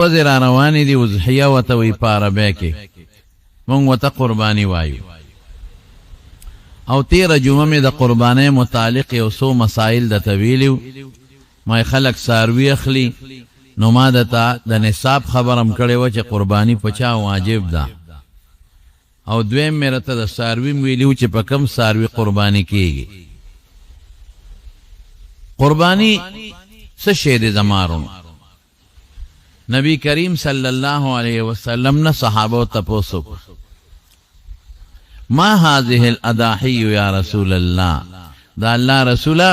ورځې را روانې دي، اضحیه ورته وایي په عربۍ کې، مونږ ورته قرباني وایو. او تیره جمعه مې د قربانۍ متعلق یو څو مسایل درته ویلي وو. ما خلک څاروي اخلي، نو ما درته د نصاب خبره هم کړې وه چې قرباني په چا واجب ده، او دویم مې راته د څاروي هم ویلي وو چې په کوم څاروي قرباني کیږي. قرباني څه شی دی زما وروڼو؟ نبی کریم صلی الله علیه وسلم نه صحابه تپوس وکړ، ما هذه الاضاحی یا رسول الله، دا الله رسوله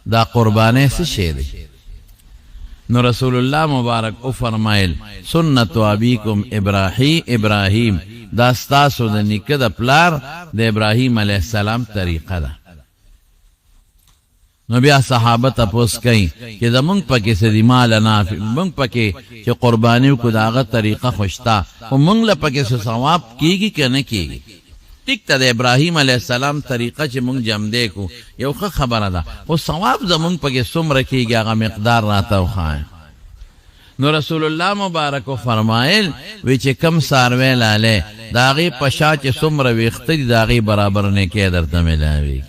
دا قربانې څه شی دی؟ نو رسول الله مبارک او فرمایل، سنت ابیکم ابراهیم، دا ستاسو د نیکه د پلار د ابراهیم علیه السلام طریقه ده. نو بیا صحابه تپوس کوي چې زمونږ پکې څه دي؟ ما لنا فی، مونږ پکې چې قرباني وکړو د هغه طریقه خو شته، خو مونږ له پکې څه ثواب کیږي که نه کیږي؟ ټیک ته د ابراهیم علیه السلام طریقه چې مونږ جمدې کو یو ښه خبره ده، خو ثواب زمونږ پکې څومره کیږي هغه مقدار راته وښایه. نو رسول الله مبارک فرمایل وی چې کم څاروی لالی د هغې په شا چې څومره ویښته دي د هغې برابر نیکی درته میلاویږي،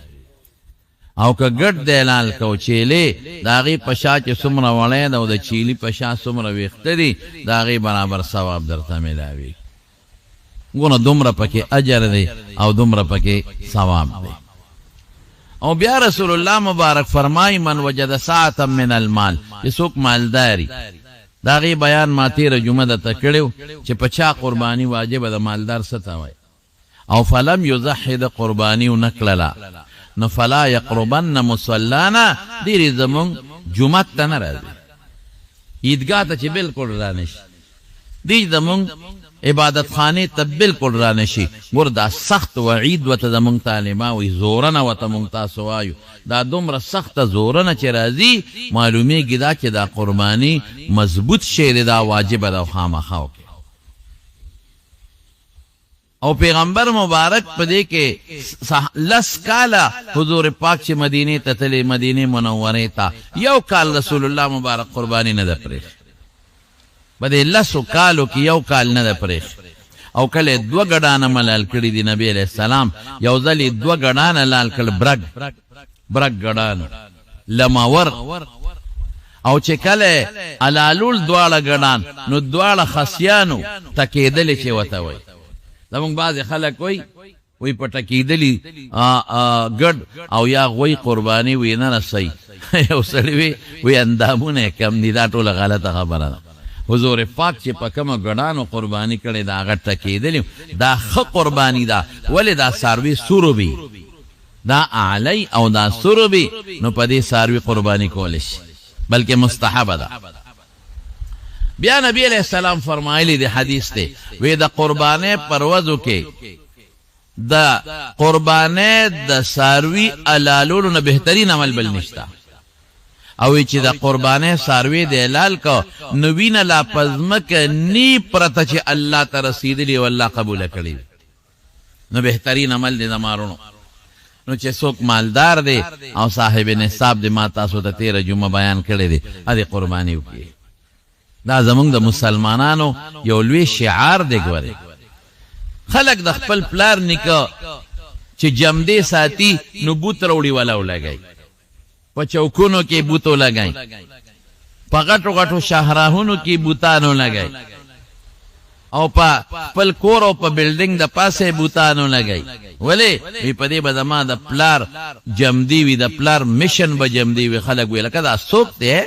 او که ګډ دی لال کو چیلې د هغې په شا چې څومره وړی ده او د چیلي په شا څومره ویښته دي د هغې برابر ثواب درته میلاویږي. ګوره دومره پکې اجر دی او دومره پکې ثواب دی. او بیا رسول الله مبارک فرمای، من وجد ساعة من المال، چې څوک مالداري، د هغې بیان ما تېره جمعه درته کړی چې په چا قرباني واجبه ده، مالدار څه ته وایي، او فلم یضحی د قرباني ونه کړله نو فلا یقربن مصلانا، ډېرې زمونږ جومات ته نه راځي، عیدګاه ته چې بالکل رانشي، دی زمونږ عبادت خانې ته بالکل رانشي. ګور دا سخت وعید ورته زمونږ طالبان وایي، زورنه ورته مونږ تاسو وایو، دا دومره سخته زورنه چې راځي معلومیږي دا چې دا قرباني مضبوط شی دی، دا واجبه ده او خامخا وکړي. او پیغمبر مبارک په دې کې لس کاله حضور پاک چې مدینې ته تللی، مدینې منورې ته، یو کال رسول الله مبارک قرباني نه ده پرېښې. په دې لسو کالو کې یو کال نه ده پرېښې. او کله یې دوه ګډانه ملال کړي دي نبی علیه السلام، یو ځل یې دوه ګډانه لال کړ، برګ برګ ګډانو لمور، او چې کله حلالول دواړه ګډان نو دواړه خسیانو ټکېدلې چې ورته وایي. زموږ بعضې خلک وایي وی په ټکېدلي ګډ او یا غوی قرباني وي نه رسوي. یو سړي وي وی اندامونه یې کم دي، دا ټوله غلطه خبره ده. حضور پاک چې په کومه ګډانو قرباني کړې ده هغه ټکېدلي، دا ښه قرباني ده. ولې؟ دا څاروي سورو دا اعلی او دا سورو، نو په دې څاروي قرباني کولی شي، بلکې مستحبه ده. بیا نبی علیہ السلام فرمایلی دی، حدیث دی، وی د قربانۍ پر ورځو کې د قربانۍ د څاروي حلالولو نه بهترین عمل بل نشته. او چې د قربانۍ څاروي د حلال کو نو وینه لا په ځمکه نی پرته چې الله ته رسېدلي او الله قبوله کړي، نو بهترین عمل دی زما وروڼو. نو چې څوک مالدار دی او صاحب نصاب دی، ما تاسو ته تېره جمعه بیان کړی دی، هدې قرباني وکړي. دا زمونږ د مسلمانانو یو لوی شعار دی. ګورې خلک د خپل پلار نیکه چې جمدې ساتي نو بوت راوړي ولا ولګوي، په چوکونو کې بوت ولګوي، په غټو غټو شاهراهونو کې بوتان ولګوي، او په خپل کور او په بلډینګ د پاسه بوتان ولګوي. ولې؟ وی په دې به زما د پلار جمدی وي، د پلار مشن به جمدی وي. خلک وي لکه دا څوک دی،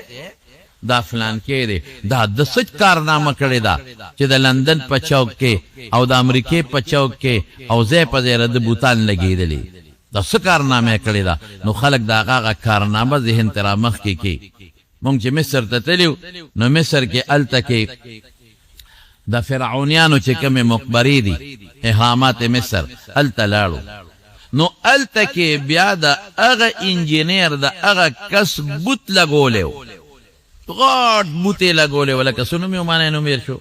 دا فلان کې دی، دا د سچ کارنامه کړې ده چې د لندن په چوک کې او د امریکې په چوک کې او ځای په ځای د بوتان لګېدلي، دا څه کارنامه کړې ده؟ نو خلک د هغه کارنامه ذهن ته رامخکې کړي. مونږ چې مصر ته تللي نو مصر کې هلته کې د فرعونیانو چې کومې مقبرې دي، اهرامات مصر، هلته لاړو. نو هلته کې بیا د هغه انجینر د هغه کس بوت لګولی و، غټ بوت یې لګولی و، لکه څه نوم یې ومانه، نوم یې شو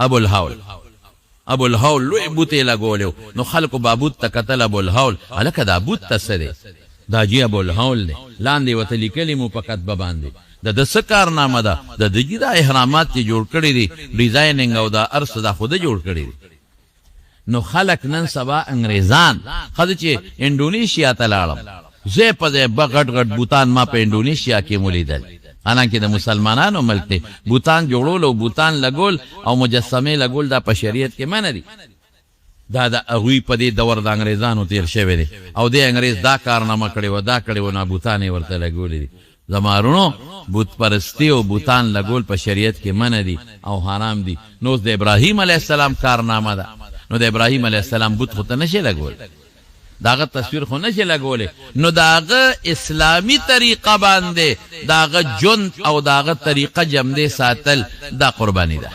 ابو الهول. ابو الهول لوی بوت یې لګولی و. نو خلکو به بوت ته کتل، ابو الهول، هلکه دا بوت ته څه دی؟ دا جي ابو الهول دی. لاندې ورته لیکلي مو په کتبه باندې، د ده څه کارنامه ده؟ د ده جي دا اهرامات چې جوړ کړي دي، ډیزایننګ او دا هر څه دا خو ده جوړ کړي دي. نو خلک نن سبا انګریزان، ښځه چې انډونیشیا ته لاړم، ځای په ځای به غټ غټ بوتان ما په انډونیشیا کې ولیدل، حالانکه د مسلمانانو ملک دی. بوتان جوړول او بوتان لګول او مجسمې لګول دا په شریعت کې منع دي. دا د هغوی په دې دور د انګریزانو تیر شوی دی، او دې انګریز دا کارنامه کړې وه، دا کړې وه، نو بوتان یې ورته لګولي دي. زما وروڼو، بت پرستی او بوتان لګول په شریعت کې منع دي او حرام دي. نو اوس د ابراهیم علیه السلام کارنامه ده، نو د ابراهیم علیه السلام بت خو ته نشې لګولی، د هغه تصویر خو نشې لګولی. نو د هغه اسلامي طریقه باندې د هغه ژوند او د هغه طریقه جمدې ساتل دا قرباني ده.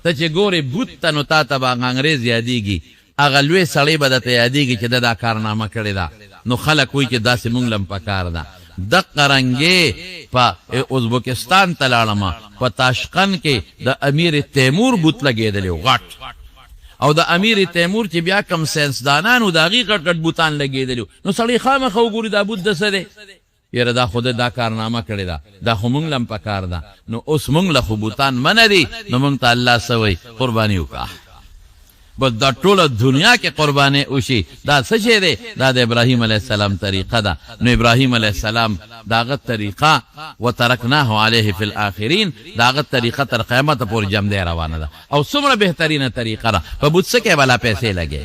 ته چې ګورې بت ته، نو تا ته به هغه انګریز یادېږي، هغه لوی سړی به درته یادېږي چې ده دا کارنامه کړې ده. نو خلک وایي چې داسې مونږ له هم پکار ده. دقه رنګې په ازبکستان ته لاړم، په تاشقند کې د امیر تیمور بت لګېدلی و غټ، او د امیر تیمور چې بیا کوم ساینسدانان وو د هغوی غټ غټ بوتان لګېدلي وو. نو سړی خامخا وګوري دا بت د څه دی، یاره دا خو ده دا کارنامه کړې ده، دا خو مونږ له هم پکار ده. نو اوس مونږ له خو بوتان منع دي، نو مونږ ته الله څه وایي؟ قرباني وکړه. بس دا ټوله دنیا کې قرباني وشي. دا څه شی دی؟ دا د ابراهیم علیه السلام طریقه ده. نو ابراهیم علیه السلام د هغه طریقه وترکناه علیه فی الاخرین، د هغه طریقه تر قیامته پورې جمدی روانه ده، او څومره بهترینه طریقه ده. په بت څه کې بلا پیسې لګې،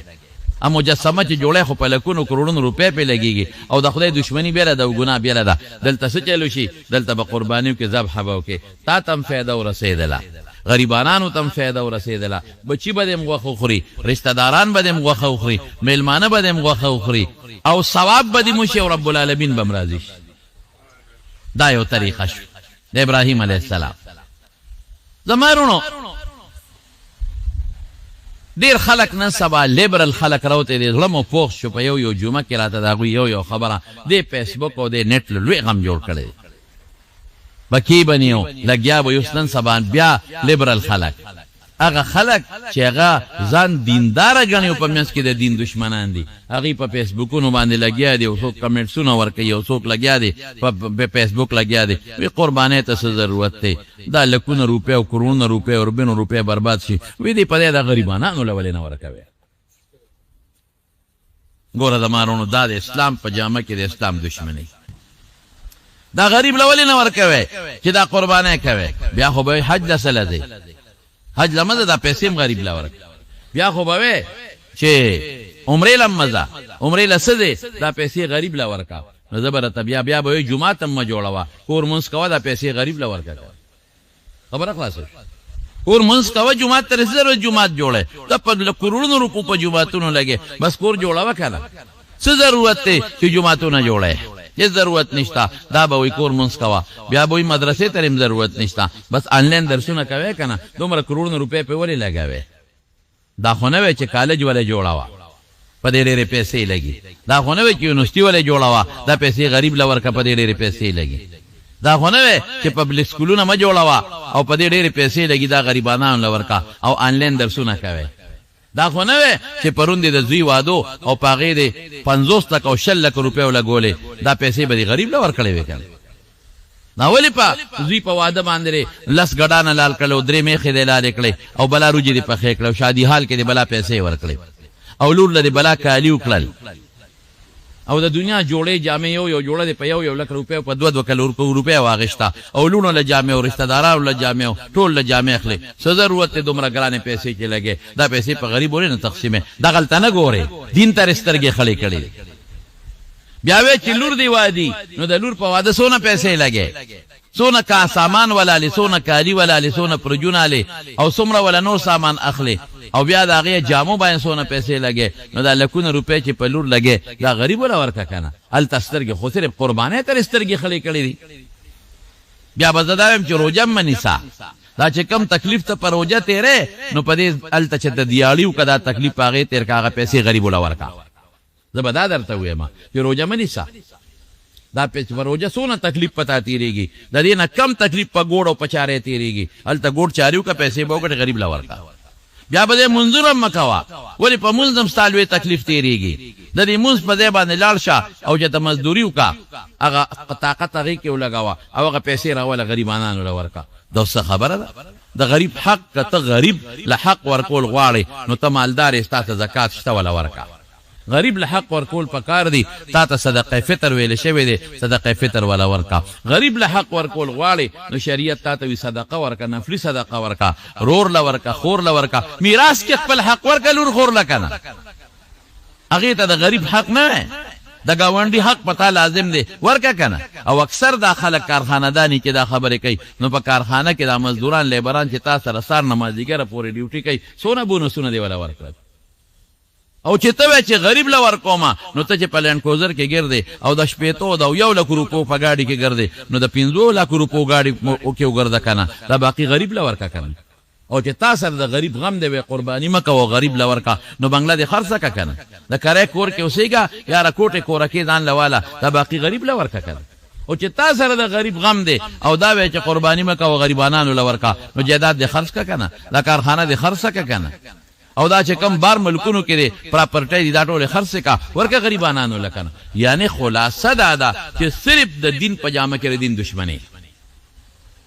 ا مجسمه چې جوړی خو په لکونو کروړونو روپۍ پرې لګېږي، او د خدای دښمني بېله ده او ګناه بېله ده. دلته څه چل وشي؟ دلته به قرباني وکړې، ذبحه به وکړې، تا ته هم فایده ورسېدله، غریبانانو ته هم فایده ورسېدله، بچي به دې هم غوښه وخوري، رشته داران به دې هم غوښه وخوري، مېلمانه به دې هم غوښه وخوري، او ثواب به دې هم وشي، او رب العالمین به هم راضي شي. دا یو طریقه شو د ابراهیم علیه السلام. زما وروڼو، ډېر خلک نن سبا لیبرل خلک راوتي دي، زړه مو پوخ شو په یو یو جمعه کې راته د هغوی یو یو خبره دې فیسبوک او دې نېټ له لوی غم جوړ کړی دی. بکی به نیو لګیا به اوس نن سبا بیا لیبرل خلک، هغه خلک چې هغه ځان دینداره ګڼي او په منځ کې د دین دشمنان دي، هغوی په فیسبوکونو باندې لګیا دي، او څوک کمنټسونه ورکوي، او څوک لګیا دي په فیسبوک لګیا دي، وی قربانۍ ته څه ضرورت دی، دا لکونه روپۍ او کروړونه روپۍ او اربونو روپۍ برباد شي، وی دې په دې د غریبانانو له ولې نه ورکوي. ګوره زما وروڼو، دا د اسلام په جامه کې د اسلام دشمني. دا غریب له ولې نه ورکوي چې دا قربانۍ کوي؟ بیا خو به حج له څه له ځي، حج له مه ځه، دا پیسې هم غریب له ورکوي. بیا خو به وې چې عمرې له هم مه ځه، عمرې له څه ځې، دا پیسې غریب له ورکوه. نو زه به درته بیا به وې جومات هم مه جوړوه، کور مونځ کوه، دا پیسې غریب له ورکوه. خبره خلاصه شوه. کور مونځ کوه، جومات ته څه ضرورت جومات جوړی، دا په کروړونو روپو په جوماتونو لګې، بس کور جوړوه که نه، څه ضرورت دی چې جوماتونه جوړی؟ هیڅ ضرورت نشته. دا به وایي کور مونځ کوه، بیا به وایي مدرسې ته هم ضرورت نشته، بس آنلاین درسونه کوې که نه، دومره کروړونه روپۍ پرې ولې لګوې؟ دا خو نه وایي چې کالج ولې جوړوه په دې ډېرې پیسې لګي، دا خو نه وایي چې یونیورسټي ولې جوړوه دا پیسې غریب له ورکړه په دې ډېرې پیسې لګي، دا خو نه وایي چې پبلک سکولونه مه جوړوه او په دې ډېرې پیسې لګي، دا غریبانانو له ورکړه او آنلاین درسونه کوې. دا خو نه وې چې پرون دې د زوی وادو او په هغې دې 50 لکه او 20 لکه روپۍ ولګولې، دا پیسې به دې غریب له ورکړې وې که نه؟ دا ولې په زوی په واده باندې دې 10 ګډانه لال کړل او 3 میخې دې لالې کړې او بلا روجې دې پخې کړې او شادي حال کې دې بلا پیسې ورکړې او لور له دې بلا کالي وکړل او د دنیا جوړې جامې یو یو جوړه دې په 1 1 لک روپۍ او په 2 2 کلو روپۍ واغېسته او لوڼو له جامې او رشته دارانو له جامې او ټول له جامې اخلې، څه ضرورت دی دومره ګرانې پیسې چې لګې؟ دا پیسې په غریب ولې نه تقسیمې؟ دغلته نه ګورې، دین ته سترګې خړې کړې دي. بیا وې چې لور دې وادي، نو د لور په واده څونه پیسې لګې، څونه کا سامان ولالې، څونه کالي ولالې، څونه پرجونه الې او څومره ولا نور سامان اخلې، او بیا د هغې جامو باندې څونه پیسې لګې، نو دا لکونه روپۍ چې په لور لګې دا غریب وله ورکړه که نه؟ هلته سترګې خو صرف قربانۍ ته سترګې خړې کړې دي. بیا به زه دا وایم چې روژه هم مه نیسه، دا چې کوم تکلیف ته په روژه تېرې نو په دې هلته چې ته دیاړي وکړه دا تکلیف په هغې تېر کړه، هغه پیسې غریب وله ورکړه. زه به دا درته ووایم چې روژه مه نیسه، دا په روژه څونه تکلیف په تا تېرېږي، د دې نه کم تکلیف په ګوړ او په چارې تېرېږي. هلته ګوړ چارې وکړه، پیسې به وګټې، غریب له ورکړه. بیا به دې مونځونه هم مه کوه، ولې په مونځ هم ستا لوی تکلیف تېرېږي. د دې مونځ په ځای باندې لاړ شه او چې ته مزدوري وکړه، هغه طاقت هغې کې ولګوه او هغه پیسې راوله غریبانانو له ورکړه. دا څه خبره ده؟ د غریب حق، که ته غریب له حق ورکول غواړې نو ته مالدار یې، ستا ته زکات شته وله ورکړه. غریب له حق ورکول پکار دي، تا ته صدقه فطر ویل شوی دی، صدقه فطر ولا ورکا. غریب له حق ورکول غواړي نو شریعت تا ته وی صدقه ورکا، نفلی صدقه ورکا، رور له ورکا، خور له ورکا، میراث کې خپل حق ورکا، لور خور له کنه. هغې ته د غریب حق نه دی، د ګاونډي حق په تا لازم دی، ورکه کنه. او اکثر دا خلک کارخانه دانی چې دا خبرې کوي، نو په کارخانه کې دا مزدوران لیبران چې تا سره سار نه مازدیګره پورې ډیوټي کوي، څونه بونسونه دې وله ورکړل. او چې ته وایې چې غریب له ورکومه، نو ته چې په لینډ کوزر کې ګرځې او د شپېتو د یو لکو روپو په ګاډي کې ګرځې، نو د 5 لکو روپو ګاډي کې وګرځه که نه، دا باقي غریب له ورکه که نه. او چې تا سره د غریب غم دی، وایې قرباني مه کوه، غریب له ورکه، نو بنګله دې خرڅه که نه، د کرای کور کې اوسېږه، یاره کوټې کورکې ځان له واله، دا باقي غریب له ورکه که نه. او چې تا سره د غریب غم دی او دا وایې چې قرباني مه کوه، غریبانانو له ورکه، نو جایداد دې خرڅ که که نه، دا کارخانه دې خرڅه که که نه، او دا چې کوم بار ملکونو کې دی پراپرټۍ دي دا ټولې خرڅې کا، ورکه غریبانانو له کنه. یعنی خلاصه دا ده چې صرف د دین په جامه کې د دین دشمنی.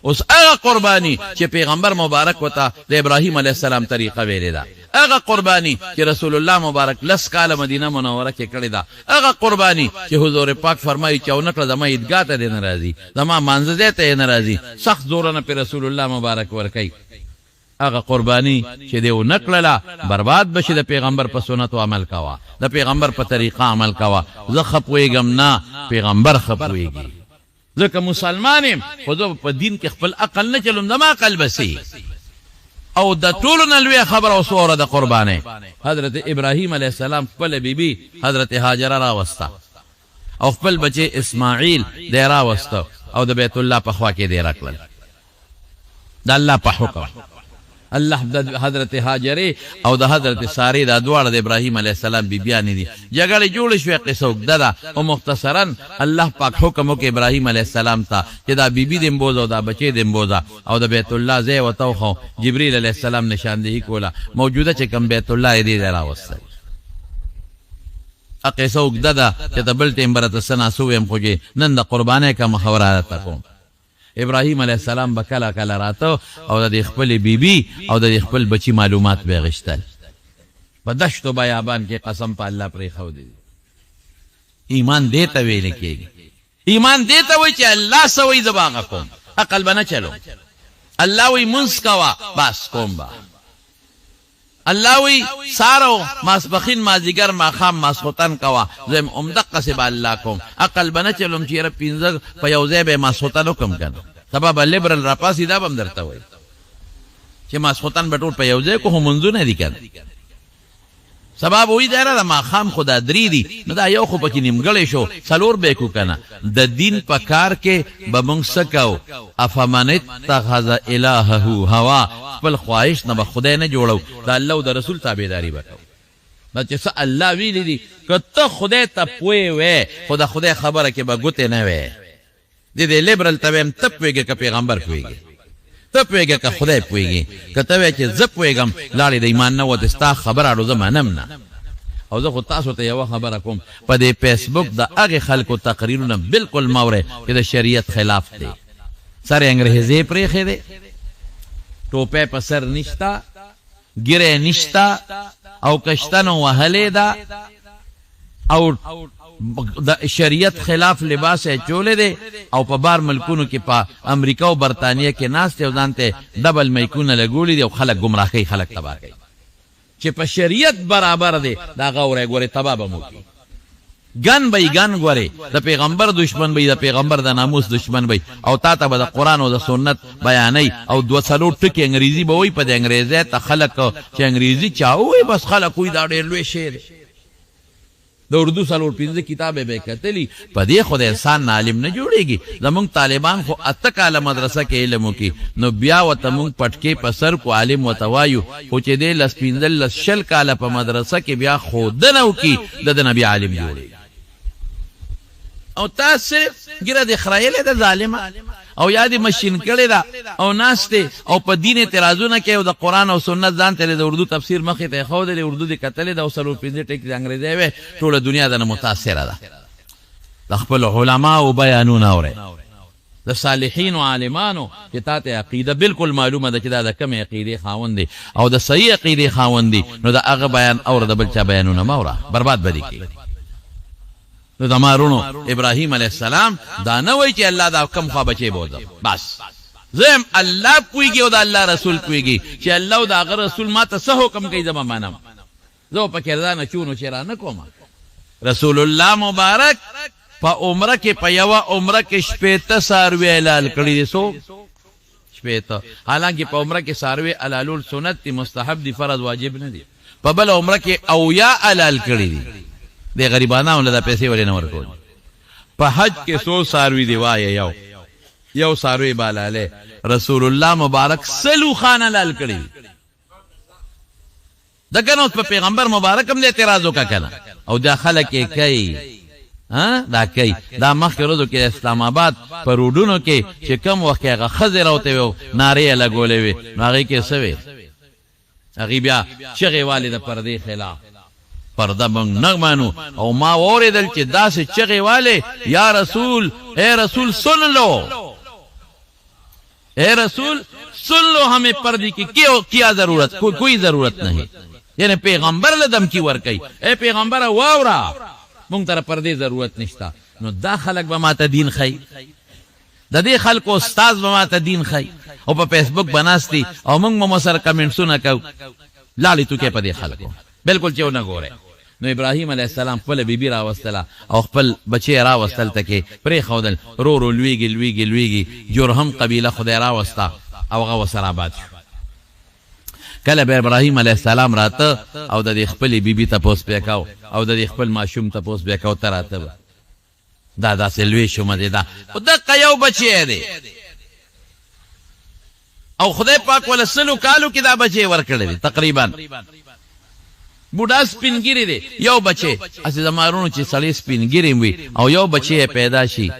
اوس هغه قرباني چې پیغمبر مبارک وته د ابراهیم علیه السلام طریقه ویلې ده، هغه قرباني چې رسول الله مبارک 10 کاله مدینه منوره کې کړې ده، هغه قرباني چې حضور پاک فرمایي چې ونه کړه زما عیدګاه ته دې نه راځي، زما مانځه ځای ته یې نه راځي، سخت زورونه پرې رسول الله مبارک ورکوي. هغه قرباني چې دې ونه کړله برباد به شي. د پیغمبر په سنتو عمل کوه، د پیغمبر په طریقه عمل کوه. زه ښه پوهېږم نه، پیغمبر ښه پوهېږي، ځکه مسلمان یم، خو زه په دین کې خپل عقل نه چلوم، زما عقل به څه. او د ټولو نه لویه خبره اوس واوره د قربانۍ. حضرت ابراهیم علیه السلام خپله بیبي حضرت هاجره راوسته او خپل بچی اسماعیل دی راوسته او د بیت الله په خوا کې دی راکړل د الله په حکم. الله د حضرت هاجرې او د حضرت سارې دا دواړه د ابراهیم علیه السلام بیبیانې دي. جګړې جوړې شوې، قصه اوږده ده، او مختصرا الله پاک حکم وکړ ابراهیم علیه السلام ته چې دا بیبي دې بوځه او دا بچی دې بوځه، او د بیت الله ځای ورته وښو. جبریل علیه السلام نشاندهي کوله، موجوده چې کوم بیت الله یې دې ځای راوستل. قصه اوږده ده چې ته بل ټایم به راته څه ناڅه ووایم، خو چې نن د قربانۍ کومه خبره راته کوم. ابراهیم علیه السلام به کله کله راته او د دې خپلې بیبي او د دې خپل بچي معلومات به یې غوښتل. په دشت و بیابان کې قسم په الله پرېښودی دی. ایمان دې ته ویل کېږي، ایمان دې ته وایي چې الله څه وایي زه به هغه کوم، عقل به نه چلوم. الله وایي مونځ کوه، بس کوم به. الله وایي سهار او ماسپښین، مازدیګر، ماښام، ماسخوتن کوه، زه یم همدقسې به الله کوم، عقل به نه چلوم چې یاره 5 په یو ځای به یې ماسخوتن وکړم که نه. سبا به لیبرل راپاڅي، دا به هم درته وایي چې ماسخوتن به ټول په یو ځای کو، خو مونځونه دي که نه. سبا به وایي دا یاره د ماښام خو دا 3 دي، نو دا یو خو پکې نیمګړی شو، 4 به یې کړو که نه. د دین په کار کې به موږ څه کوو؟ افمن اتخذ الهه هوا، خپل خواهش نه به خدای نه جوړو، د الله او د رسول تابعداري به کوو. دا چې څه الله ویلي دي، که ته خدای ته پوه وې خو د خدای خبره کې به ګوتې نه وې. دې دې لیبرل ته وایم ته پوهېږې که پیغمبر پوهېږي، ته پوهېږې که خدای پوهېږي. که ته وایې چې زه پوهېږم، لاړې د ایمان نه وتې، ستا خبره اړو زه منم نه. او زه خو تاسو ته یوه خبره کوم، په دې فیسبوک د هغې خلکو تقریرونه بالکل مه اورئ چې د شریعت خلاف دی. سر یې انګرېزې پرېښی دی، ټوپی په سر نشته، ږیره یې نشته، او که شته نو وهلې ده، او د شریعت خلاف لباس یې چولی دی، او په بار ملکونو کې په امریکا او برتانیا کې ناست دی او ځان ته ډبل میکونه لګولي دي او خلک ګمراه کوي، خلک تباه کوي. چې په شریعت برابر دی دا هغه اورئ، ګورئ تباه به مو کړي. ګن به یې ګن ګورې، د پیغمبر دشمن به یې، د پیغمبر د ناموس دشمن به یې، او تا ته به د قرآن او د سنت بیانوي، او 2-4 ټکي انګریزي به وایي. په دې انګریزۍ ته خلک چې انګریزي چا ووایي بس خلک وایي دا ډېر لوی شی دی. د اردو 4-5 کتابه به کتلی، په دې خو د انسان نه عالم نه جوړیږي. زمونږ طالبان خو 8 کاله مدرسه کې علم وکړي، نو بیا ورته مونږ پټکې په سر کو عالم ورته وایو، خو چې دی 10 15 20 کاله په مدرسه کې بیا ښودنه وکړي، د ده نه بیا عالم جوړیږي. او تا صرف ږیره دې خریلې ده ظالمه، او یا دې مشین کړې ده او ناست دی او په دین اعتراضونه کوي او د قرآن او سنت ځان ته د اردو تفسیر مخې ته ایښودلی، اردو دې کتلې ده او څلور پنځه ټکي د انګریزۍ وی، ټوله دنیا درنه متاثره ده. د خپلو علماوو بیانونه اورئ، د صالحینو عالمانو چې تا ته عقیده بالکل معلومه ده چې دا د کومې عقیدې خاوند دی او د صحیح عقیدې خاوند دی، نو د هغه بیان اوره، د بل چا بیانونه مه اوره، برباد به دې کړي. نو زما روڼو ابراهیم علیه السلام دا نه وایي چې الله دا کم خوا بچی بوځم، بس زه یم الله پوهیږي او د الله رسول پوهیږي چې الله او د هغه رسول ما ته څه حکم کوي زه به منم، زه به په کردار نه چون او چرا نه کوم. رسول الله مبارک په عمره کې په یوه عمره کې 60 څاروي حلال کړي دي. څو؟ 60. حالانکه په عمره کې څاروي حلالول سنت دي، مستحب دي، فرض واجب نه دي. په بله عمره کې 70 حلال کړي دي. دې غریبانانو له دا پیسې ولې نه ورکول؟ په حج کې څو څاروي دي؟ وایه یو یو څاروی به حلالوي. رسول الله مبارک 100 اوښان حلال کړي دي. ده کنه اوس په پیغمبر مبارک هم د اعتراض وکړه کنه، او دا خلک یې کوي، ها دا کوي. دا مخکې ورځو کې اسلام آباد په روډونو کې چې کوم وخت کې هغه ښځې راوتې وې او نارې یې لګولې وې، نو هغې کې څه وې؟ هغې بیا چغې والې د پردې خلاف، پرده مونږ نه منو. او ما واورېدل چې داسې چغې والې، یا رسول، ای رسول سن لو، اے رسول سن لو ہمیں پردی کی کیا ضرورت، کوئی ضرورت نہیں. یعنی پیغمبر له دمکی ورکوي، اے پیغمبره واوره مونږ ته پردې ضرورت نشته. نو دا خلک به ماته دین ښیي، د دې خلکو استاد به ماته دین ښیي او په فیسبوک به ناست دي او مونږ به مو سره کمنټسونه کوو. لاړې توکې په دې خلکو بالکل چې ونه ګورئ. نو ابراهیم علیه السلام خپله بیبي راوستله او خپل بچی یې راوستل ته کې پرېښودل، رو رو لویږي لویږي لویږي، جرهم قبیله خدای راوسته او هغه ورسره آباد شو. کله به ابراهیم علیه السلام راته او د دې خپلې بیبي تپوس به یې کاوه او د دې خپل ماشوم تپوس به یې کاوه، ته راته به دا داسې لوی شومه دی، دا خو دقه یو بچی دی او خدای پاک وله سلو کالو کې دا بچی ورکړی دی، تقریبا بوډا سپین ږیری دی، یو بچی. هسې زما وروڼو چې سړی سپین ږیری وي او یو بچی یې پیدا شي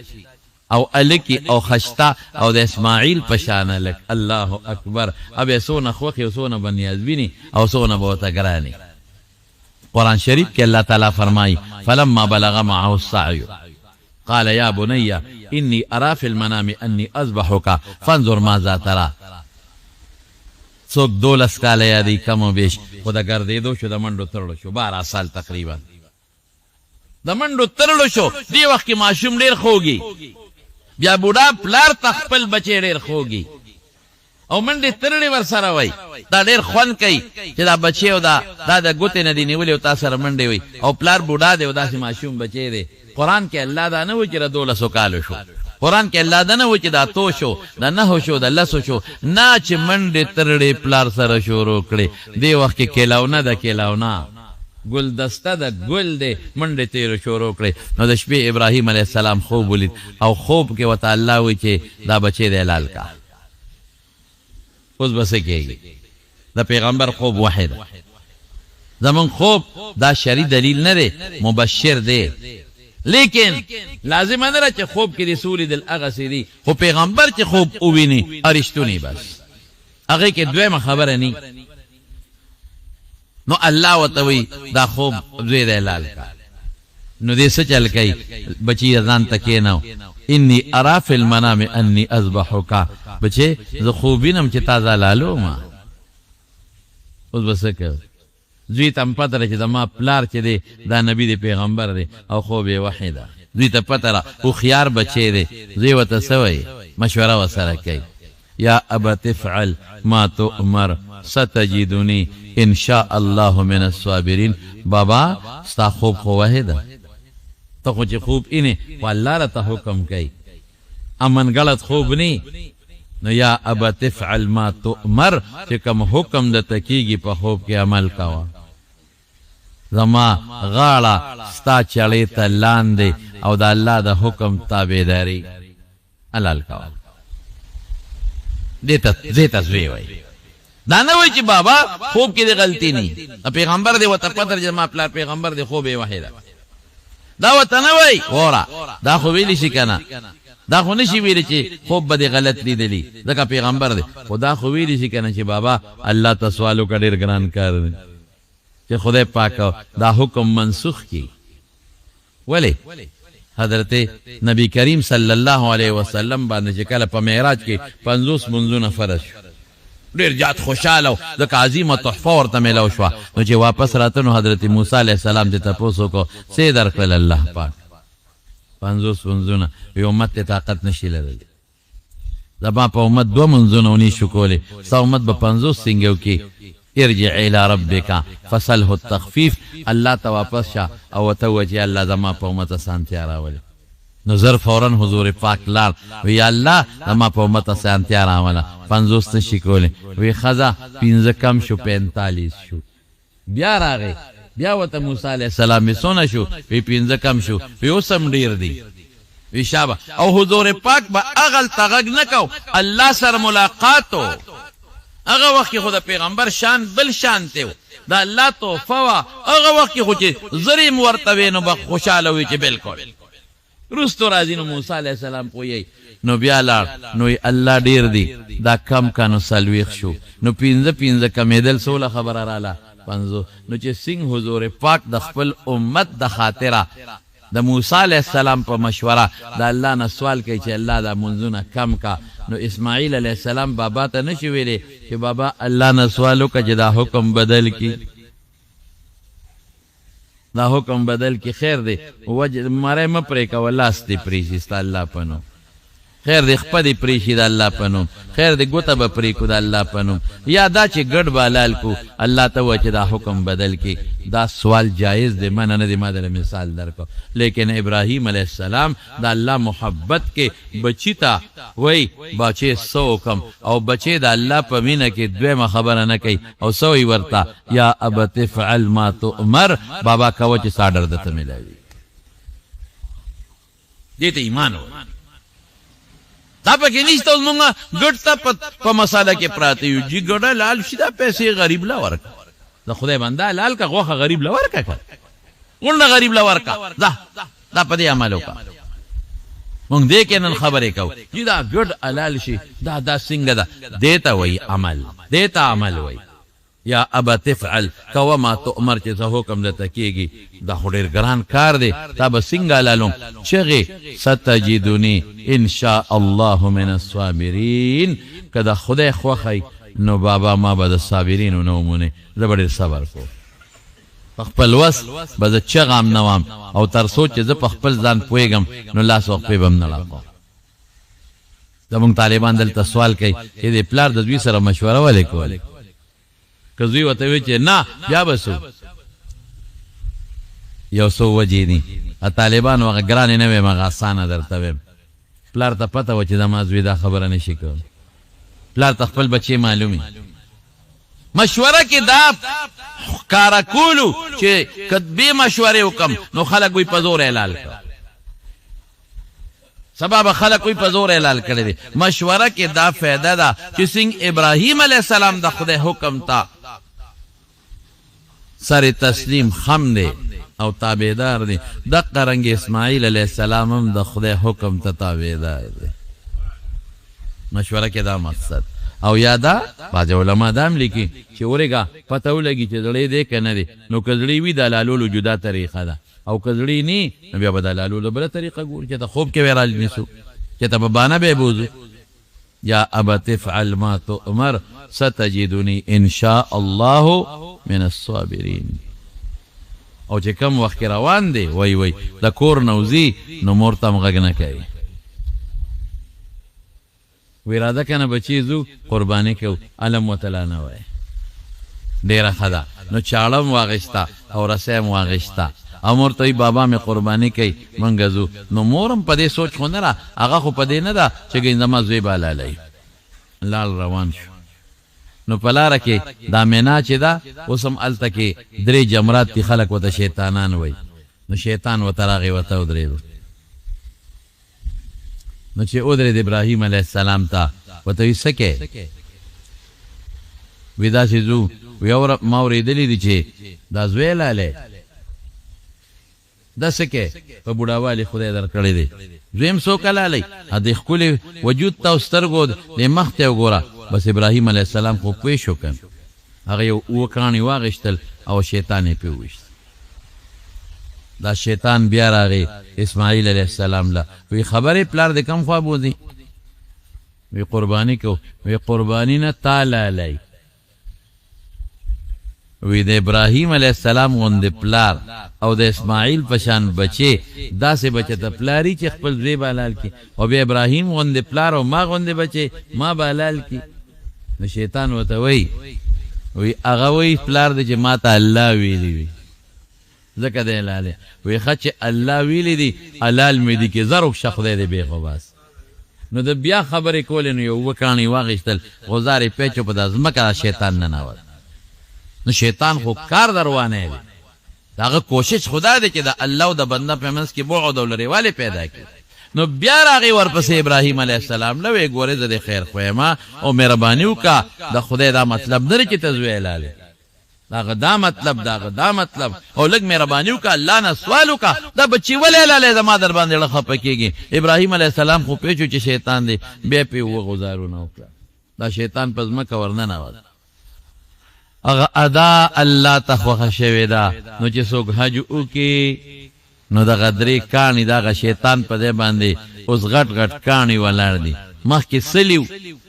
او هلکي او خشته او د اسماعیل په شان هلک، الله اکبر، ابه څونه خوښي او څونه به نیازبیني او څونه به ورته ګراني. قرآن شریف کې الله تعالی فرمایي، فلما بلغ معه السعی قال یا بنی انی ارا فی المنام انی اذبحک فانظر ماذا تری. څوک 12 کاله یادوي کم او بیش، خو د ګرځېدو شو، د منډو ترړو شو، 12 سال تقریبا د منډو ترړو شو. دې وخت کې ماشوم ډېر خوږي، بیا بوډا پلار ته خپل بچی ډېر خوږي او منډې ترړې ورسره وای. دا ډېر خوند کوي چې دا بچی او دا دا د ګوتې نه دی نیولې او تا سره منډې وي او پلار بوډا دی او داسې ماشوم بچی دی. قرآن کې الله دا نه وایي چې د 12 کالو شو، قرآن کې الله دا نه وایي چې د 8 شو، د 9 شو، د 10 شو، نه چې منډې ترړې پلار سره شروع کړې. دې وخت کې کېلاونه ده، کېلاونه ګلدسته ده، ګل دی، منډې تېرو شروع کړې. نو د شپې ابراهیم علیه السلام خوب ولید او خوب کې ورته الله وایي چې دا بچی دی حلال کا. اوس به څه کېږي؟ د پیغمبر خوب وحی ده، زمونږ خوب دا شرعي دلیل نه دی، مبشر دی، لیکن لازمه نه ده چې خوب کې دې څه ولیدل هغسې دي، خو پیغمبر چې خوب وویني رښتونی بس، هغې کې دویمه خبره نی. نو الله ورته وایي دا خوب زوی دی حلال کا. نو دې څه چل کوي؟ بچی ځان ته کېنو، انی ارا فی المنام انی اذبحک، بچی زه خوب وینم چې تا زه حلالوم. اوس به څه کوي؟ زوی ته هم پته ده چې زما پلار چې دی دا نبی دی، پیغمبر دی او خوب یې وحی ده، زوی ته پته ده، هوښیار بچی دی. زوی ورته څه وایي؟ مشوره ورسره کوي، یا ابت افعل ما تؤمر ستجدنی ان شاء الله من الصابرین. بابا ستا خوب خو وحی ده، ته خو چې خوب اینې خو الله راته حکم کوي، امن غلط خوب نی. نو یا ابت افعل ما تؤمر، چې کوم حکم درته کېږي په خوب کې عمل کوه. زما غاړه ستا چړې ته لاندې او د الله د حکم تابعداري حلال کوه. دې ته زوی وایي. دا نه وایي چې بابا خوب کې دې غلطي نه، پیغمبر دې ورته پته چې زما پلار پیغمبر دی، خوب یې وحی ده، دا ورته نه وایي. وره دا خو ویلی شي که نه، دا خو نشي ویلی چې خوب به دې غلط لیدلی، ځکه پیغمبر دی. خو دا خو ویلی شي که نه چې بابا الله ته سوال وکړه، ډېر ګران کار دی چې خدای پاک دا حکم منسوخ کړي. ولې حضرت نبی کریم صلی الله علیه وسلم باندې چې کله په معراج کې 50 منځونه فرض شو، ډېر زیات خوشحاله و، ځکه عظیمه تحفه ورته میلاو شوه. نو چې واپس راته نو حضرت موسی علیه السلام دې تپوس وکړو، څه یې درکړل الله پاک؟ 50 منځونه. وی امت ته طاقت نشي لرلی، زما په امت 2 منځونه ونی شو کولی، ستا امت به 50 څنګه وکړي؟ ارجع الى ربک فسله التخفیف، الله ته واپس شه او ورته ووایه چې الله زما په امت اسانتیا راولي. نو زر فوراً حضور پاک لاړ، وی یا الله زما په امت اسانتیا راوله، 50 نشي کولی. وی ښځه 5 کم شو، 45 شو. بیا راغی، بیا ورته موسی علیه السلام وی څونه شو؟ وی 5 کم شو. وی اوس هم ډېر دي. وی شابه. او حضور پاک به هغلته غږ نه کو، الله سره ملاقات و. هغه وخت کې خو د پیغمبر شان بل شان دی و، د الله تحفه وه. هغه وخت کې خو چې زر یې ورته وې نو به خوشحاله وي چې بلکل. وروستو راځي نو موسی علیه السلام پوهیږي، نو بیا لاړ، نو یې الله ډېر دي، دا کم کا نو 40 شو. نو 5 5 کمېدل څوله خبره راله؟ 50. نو چې څنګه حضور پاک د خپل امت د خاطره د موسی علیه السلام په مشوره د الله نه سوال کوي چې الله دا منځونه کم کا، نو اسماعیل علیه السلام بابا ته نشي ویلی چې بابا الله نه سوال وکړه چې دا حکم بدل کړي، دا حکم بدل کړي، خیر دی وجه مری مه پرې کوه، لاس دې پرې شي ستا الله په نوم، خیر دی خپه دې پرې شي د الله په نوم، خیر دی ګوته به پرې کړو د الله په نوم، یا دا چې ګډ به حلال کړو الله ته ووایه چې دا حکم بدل کړي. دا سوال جایز دی، منع نه دی، ما درله مثال درکړو. لیکن ابراهیم علیه السلام د الله محبت کې بچی ته وایي بچې څه وکړم، او بچی د الله په مینه کې دویمه خبره نه کوي، او څه وایي ورته؟ یا ابت افعل ما تؤمر، بابا کوه چې څه آرډر درته میلاوي. دې ته ایمان وایي. دا پکې نشته. اوس مونږ ګډ ته په مساله کې پراته یو، جي ګډه لال شي دا پیسې غریب له ورکړه، د خدای بنده لال که غوښه غریب له ورکړه، که غونډه غریب له ورکړه، دا دا په دې عمل وکړه. مونږ دې کې نن خبرې کوو چې دا ګډ حلال شي، دا دا څنګه ده؟ دې ته وایي عمل، دې ته عمل وایي. یا ابت افعل کوه ما تؤمر، چې څه حکم درته کېږي. دا خو ډېر ګران کار دی، تا به څنګه حلالوم؟ چغې ستجدني ان شاء الله من الصابرین، که د خدای خوښه نو بابا ما به د صابرینو نه ومونې، زه به ډېر صبر کوم، په خپل وس به زه چغه هم نه وام، او تر څو چې زه په خپل ځان پوهېږم نو لاس او پښې به هم نه ړنګوم. زموږ طالبان دلته سوال کوي چې د پلار د زوی سره مشوره ولې کوله؟ که زوی ورته ووایي چې نه، بیا به څه؟ یو څو وجې دي. طالبانو هغه ګرانې نه وایم، هغه اسانه درته وایم. پلار ته پته وه چې زما زوی دا خبره نشي کولی، پلار ته خپل بچی معلومي. مشوره کې دا ښکاره کولو چې که بې مشورې وکړم نو خلک وایي په زور حلال کړه، سبا به خلک وایي په زور حلال کړی دی. مشوره کې دا فایده ده چې څنګه ابراهیم علیه السلام د خدای حکم ته سر تسلیم خم دی او تابعدار دی، دقه رنګ اسماعیل علیه السلام هم د خدای حکم ته تابعدار دی. مشوره کې دا مقصد. او یا دا بعضې علما دا هم لیکي چې ورېږه پته ولګي چې زړې دی که نه دی، نو که زړې وي د حلالولو جدا طریقه ده، او که زړې نی نو بیا به د حلالولو بله طریقه ګورو، چې ته خوب کې به یې رانیسو، چې ته به بانه به یې بوځو. یا ابت افعل ما تؤمر ستجدني ان شاء الله من الصابرین. او چې کم وخت کې روان دی وای وای د کور نه وځي نو مور ته هم غږ نه کوي، وی راځه که نه بچې ځو قرباني کوو، علم ورته لا نه وایي. ډېره ښه ده. نو چاړه هم واخیسته او رسۍ هم واخیسته، او مور ته وایي بابا مې قرباني کوي مونږ ځو. نو مور هم په دې سوچ خو نه ده، هغه خو په دې نه ده چې ګنې زما زوی به حلالوي. لاړ روان شو. نو په لاره کې دا مینا چې ده اوس هم هلته کې 3 جمرات دي، خلک ورته شیطانان وایي. نو شیطان ورته راغی ورته ودرېدو. نو چې ودرېد ابراهیم علیه السلام ته ورته وایي څه کوې؟ وی داسې ځو. وی ما اورېدلي دي چې دا زوی لالی دا څه کې په بوډاوالي خدای درکړی دی. زوی هم څوک حلالوي؟ د ښکلي وجود ته او سترګو دې مخ ته وګوره. بس ابراهیم علیه السلام خو پوه شو که هغه یو اووه کاڼي واخیستل او شیطان یې پرې وویشت. دا شیطان بیا راغی اسماعیل علیه السلام له، وی خبرې پلار دې کوم خوا بوځي؟ وی قرباني کو. وی قرباني نه تا لالی. وی د ابراهیم علیه السلام غوندې پلار او د اسماعیل په شان بچی، داسې بچی ته پلاری چې خپل زوی به حلال کړي، او بیا ابراهیم غوندې پلار او ما غوندې بچی ما به حلال کړي. نو شیطان ورته وایي، وی هغه وایي پلار دې چې ما ته الله ویلي وي ځکه دی حلال دی. وی ښه چې الله ویلي دي حلال مې دي کې زر وکشه خدای دې بې وباسي. نو د بیا خبرې کولې نو یو اووه کاڼي واخیستل، غوزار یې پیچو په دا ځمکه دا شیطان ننوت. نو شیطان خو کار دروانه دی، د هغه کوشش خو دا دی چې د الله او د بنده په منځ کې بعد او لرېوالی پیدا کړي. نو بیا راغی ورپسې ابراهیم علیه السلام له، ویې ګورې زه دې خیر خو یم او مهرباني وکړه، د خدای دا مطلب نه دی چې ته زوی حلالې، د هغه دا مطلب، د هغه دا مطلب، او لږ مهرباني وکړه، الله نه سوال وکړه، دا بچی ولې حلالې، زما در باندې زړه خفه کېږي. ابراهیم علیه السلام خو پوه شو چې شیطان دی، بیا پرې اووه غوزارونه وکړه، دا شیطان په ځمکه ورننوت. هغه ادا الله ته خوښه شوې ده. نو چې څوک حج وکړي نو دغه درې کاڼي دغه شیطان په ځای باندې اوس غټ غټ کاڼي ولاړ دي. مخکې څلي وو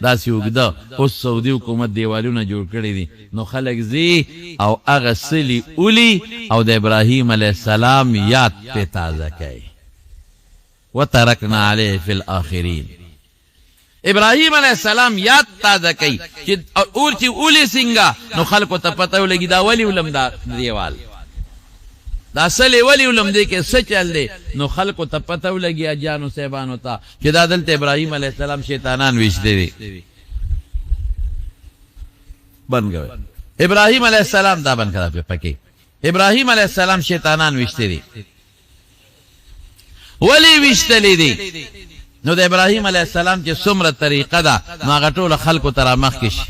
داسې اوږده، اوس سعودي حکومت دیوالونه جوړ کړي دي، نو خلک ځي او هغه څلي ولي او د ابراهیم علیه السلام یاد پرې تازه کوي. وترکنا علیه فی الاخرین. ابراهیم علیه السلام یاد تازه کوي چې اور چې ولي څنګه، نو خلکو ته پته ولګي دا ولي ولم دا دیوال دا سلې ولي ولم دې کې څه چل دی. نو خلکو ته پته ولګي اجانو صاحبانو ته چې دا دلته ابراهیم علیه السلام شیطانان ویشتي دي. بند کوي ابراهیم علیه السلام دا بند کړه پکې ابراهیم علیه السلام شیطانان ویشتي دي. ولی ویشتلې دي؟ نو د ابراهیم علیه السلام چې څومره طریقه ده نو هغه ټوله خلکو ته رامخکې شي.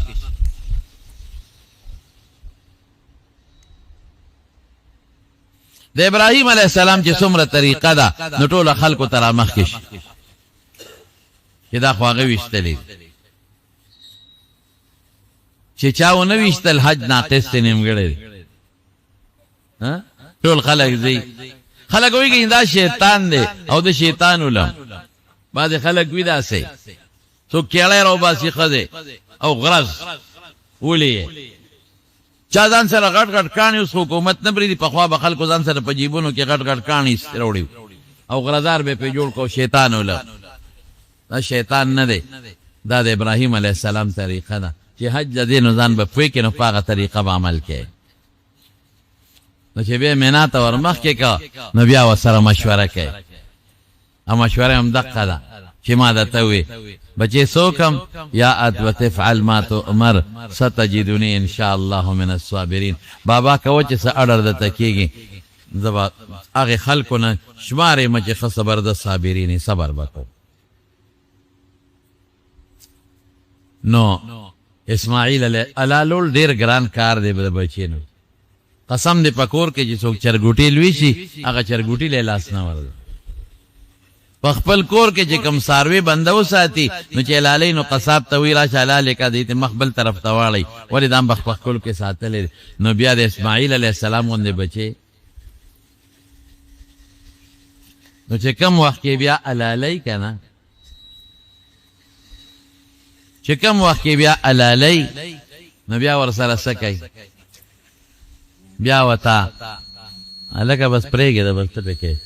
د ابراهیم علیه السلام چې څومره طریقه ده نو ټوله خلکو ته رامخکې شي چې دا خو هغه ویشتلې دي. چې چا ونه ویشتل حج ناقص دی، نیمګړی دی. ټول خلک ځي، خلک وایي دا شیطان دی او د شیطان ولم. بعضې خلک وي داسې څوک کیړی راوباسي ښځې او غرض ولي یې، چا ځان سره غټ غټ کاڼي، اوس خو حکومت نه پرېږدي، پخوا به خلکو ځان سره په جیبونو کې غټ غټ کاڼي راوړي او غرضار به یې پرې جوړ کړو، شیطان ولم. دا شیطان نه دی، دا د ابراهیم علیه السلام طریقه ده چې حج له دې نو ځان به پوه کړې، نو په هغه طریقه به عمل کوې. نو چې بیا مینا ته ورمخکې که نو بیا ورسره مشوره کوي، او مشوره هم دقه ده چې ما درته ووې بچې څوک هم یا ابت افعل ما تؤمر ستجدني ان شاء الله من الصابرین. بابا کوه چې څه اډر درته کېږي، زه به هغې خلکو نه شمار یم چې ښه زبردست صابرین یې، صبر به کوم. نو اسماعیل علیه حلالول ډېر ګران کار دی د بچینو. قسم دې په کور کې چې څوک چرګوټي لوی شي هغه چرګوټي له لاس نه ورځي. په خپل کور کې چې کوم څاروي بنده وساتي نو چې حلالوي نو قصاب ته وایي راشه حلال یې کړه، دې ته مخ بل طرف ته واړوي، ولې دا هم په خپل کې ساتلی دی. نو بیا د اسماعیل علیه السلام غوندې بچی نو چې کوم وخت کې بیا حلالوي که نه، چې کوم وخت کې بیا حلالوي نو بیا ورسره څه کوي؟ بیا ورته هلکه بس پرېږده، بس څه پې کوې؟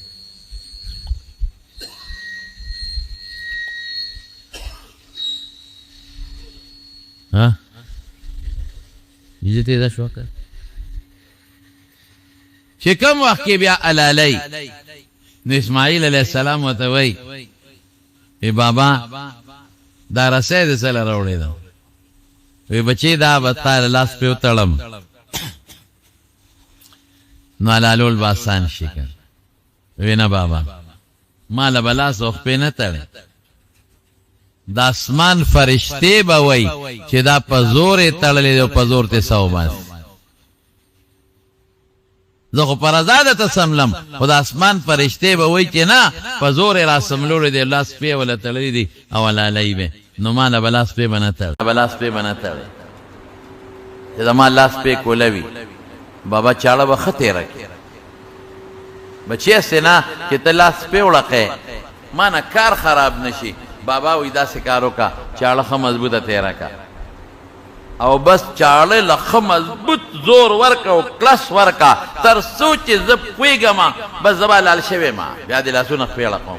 ها بجلي تېزه شوه که؟ چې کوم وخت کې بیا حلالوي نو اسماعیل علیه السلام ورته وایي ای بابا دا رسۍ دې څه له راوړې ده؟ وی بچی دا به تا له لاس پې وتړم نو حلالول به اسان شي که. وی نه بابا ما له به لاس او خپې نه تړې، د اسمان فرشتې به وایي چې دا په زور یې تړلې دی او په زور ترې څه وباسي. زه خو په رضا درته څملم، خو د اسمان فرشتې به وایي چې نه، په زور یې را څملولی دی، لاس پښې یې وله تړلي دي او حلالوي به یې، نو ما له به لاس پښې به نه تړې. به لاس پښې به نه تړې، چې زما لاس پښې کوله وي، بابا چاړه به ښه تېره کړې. بچیه هسې نه چې ته لاس پښې وړقې، ما نه کار خراب نه شي. بابا وایي داسې کار وکړه، چاړه ښه مضبوطه تېره کړه. او بس چاړه له ښه مضبوط زور ورکه او کلس ورکه تر څو چې زه پوهېږم، بس زه به لال شوی ما بیا دې لاسونه خپېړه کوم.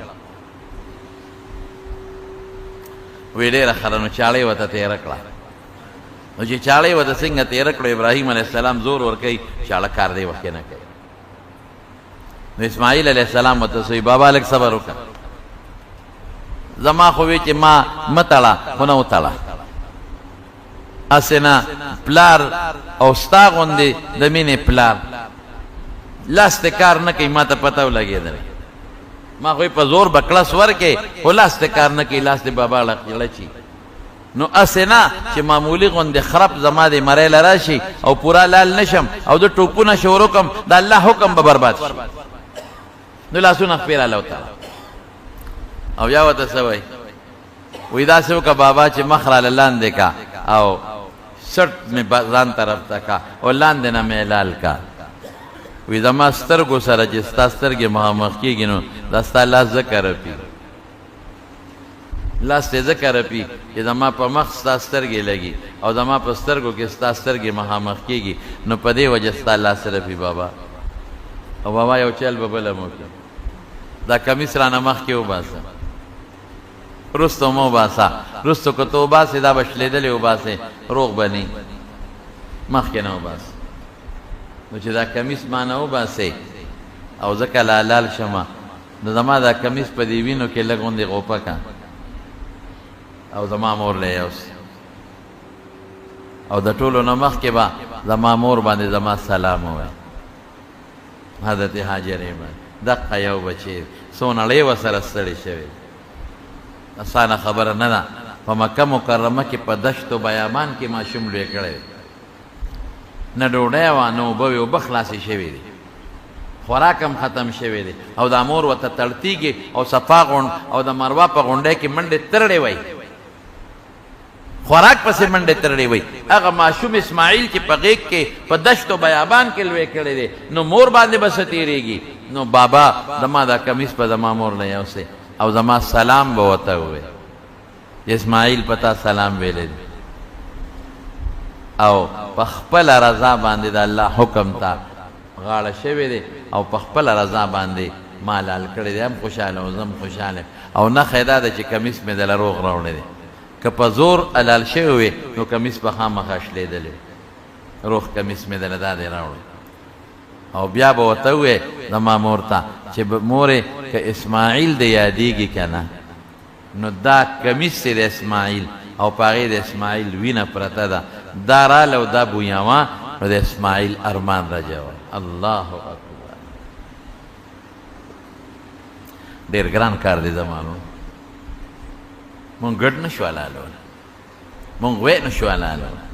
وی ډېره ښه ده. نو چاړه یې ورته تېره کړه. نو چې چاړه یې ورته څنګه تېره کړو، ابراهیم علیه السلام زور ورکوي، چاړه کار دی وخت نه کوي. نو اسماعیل علیه السلام ورته وایي بابا لږ صبر وکړه، زما خو وی چې ما مه تړه، خو نه وتړه، هسې نه پلار او ستا غوندې د مینې پلار لاس ته کار نه کوي، ما ته پته ولګېدله، ما خو یې په زور به کړس ورکې، خو لاس ته کار نه کوي، لاس دې بابا لړچي. نو هسې نه چې معمولي غوندې خرپ زما دې مرۍ له راشي او پوره لال نه شم او د ټوپونه شروع کړم، د الله حکم به برباد شي. نو لاسونه خپې راله وتړه. او بیا ورته څه وایي؟ وایي داسې وکړه بابا چې مخ راله لاندې کا او سټ مې ځان طرف ته کا او لاندې نه مې لال کا. وایي زما سترګو سره چې ستا سترګې مخامخ کېږي نو دا ستا لاس ځکه رپي، لاس دې ځکه رپي چې زما په مخ ستا سترګې لګي او زما په سترګو کې ستا سترګې مخامخ کېږي، نو په دې وجه ستا لاس رپي بابا. او بابا یو چل به بله مو کړي، دا کمیس رانه مخکې وباسه، وروسته مه وباسه، وروسته که ته وباسې دا به شلېدلې وباسې، روغ به نه، مخکې نه وباسه. نو چې دا کمیس ما نه وباسې او زه که لالال شم، نو زما دا کمیس په دې وینو کې لږ غوندې غوپه که او زما مور له یوسي، او د ټولو نه مخکې به زما مور باندې زما سلام ووایي، حضرت هاجرې باندې. دقه یو بچی څو نړۍ ورسره ستړې شوې، اسانه خبره نه ده. په مکه مکرمه کې په دشت و بیابان کې ماشوم لوی کړی، نه ډوډۍ وه نه اوبه وې، اوبه خلاصې شوې دي، خوراک هم ختم شوی دی، او دا مور ورته تړتیږي او صفا غونډ او د مروه په غونډۍ کې منډې ترړې وای، خوراک پسې منډې ترړې وای. هغه ماشوم اسماعیل چې په غېږ کې په دشت و بیابان کې لوی کړی دی، نو مور باندې به څه تېرېږي؟ نو بابا زما دا کمیس به زما مور له یوسې او زما سلام به ورته ووایي، اسماعیل په تا سلام ویلی دی، او په خپله رضا باندې د الله حکم ته غاړه شوې دی او په خپله رضا باندې ما لال کړی دی، هم خوشحاله او زه هم خوشحاله یم. او نښه یې دا ده چې کمیس مې دله روغ راوړی دی، که په زور حلال شوی وی نو کمیس به خامخا شلېدلی، روغ کمیس مې دله دا دی راوړی. او بیا به ورته ووایې زما مور ته چې مورې که اسماعیل دې یادېږي که نه، نو دا کمیس چې د اسماعیل او په هغې د اسماعیل وینه پرته ده، دا راله او دا بویوه، نو د اسماعیل ارمان رجوه. الله اکبر، ډېر ګران کار دی زما نو. مونږ ګډ نه شو حلالولی، مونږ غوی نه شو حلالولی.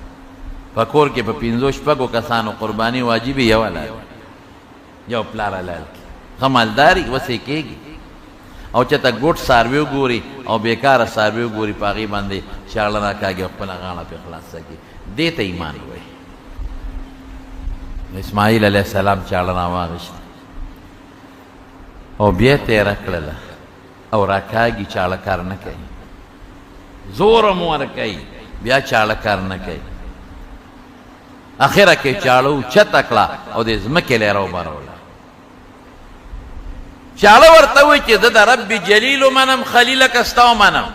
په کور کې په پنځو شپږو کسانو قرباني واجبي، یو حلال، یو پلار حلال کړي، ښه مالداري وسې کېږي. او چې ته ګوټ څاروي وګوري او بېکاره څاروي وګوري، په هغې باندې چاړه راکاږي او خپله غاړه پرې خلاصه کړي، دې ته ایمان وایي. اسماعیل علیه السلام چاړه راواخیسته او بیا تېره کړله او راکاږي، چاړه کار نه کوي، زور هم ورکوي، بیا چاړه کار نه کوي. اخره کې چاړه اوچته کړه او د ځمکې له یې راوبروله. چاړه ورته وایي چې زه د رب جلیل ومنم، خلیل که ستا ومنم،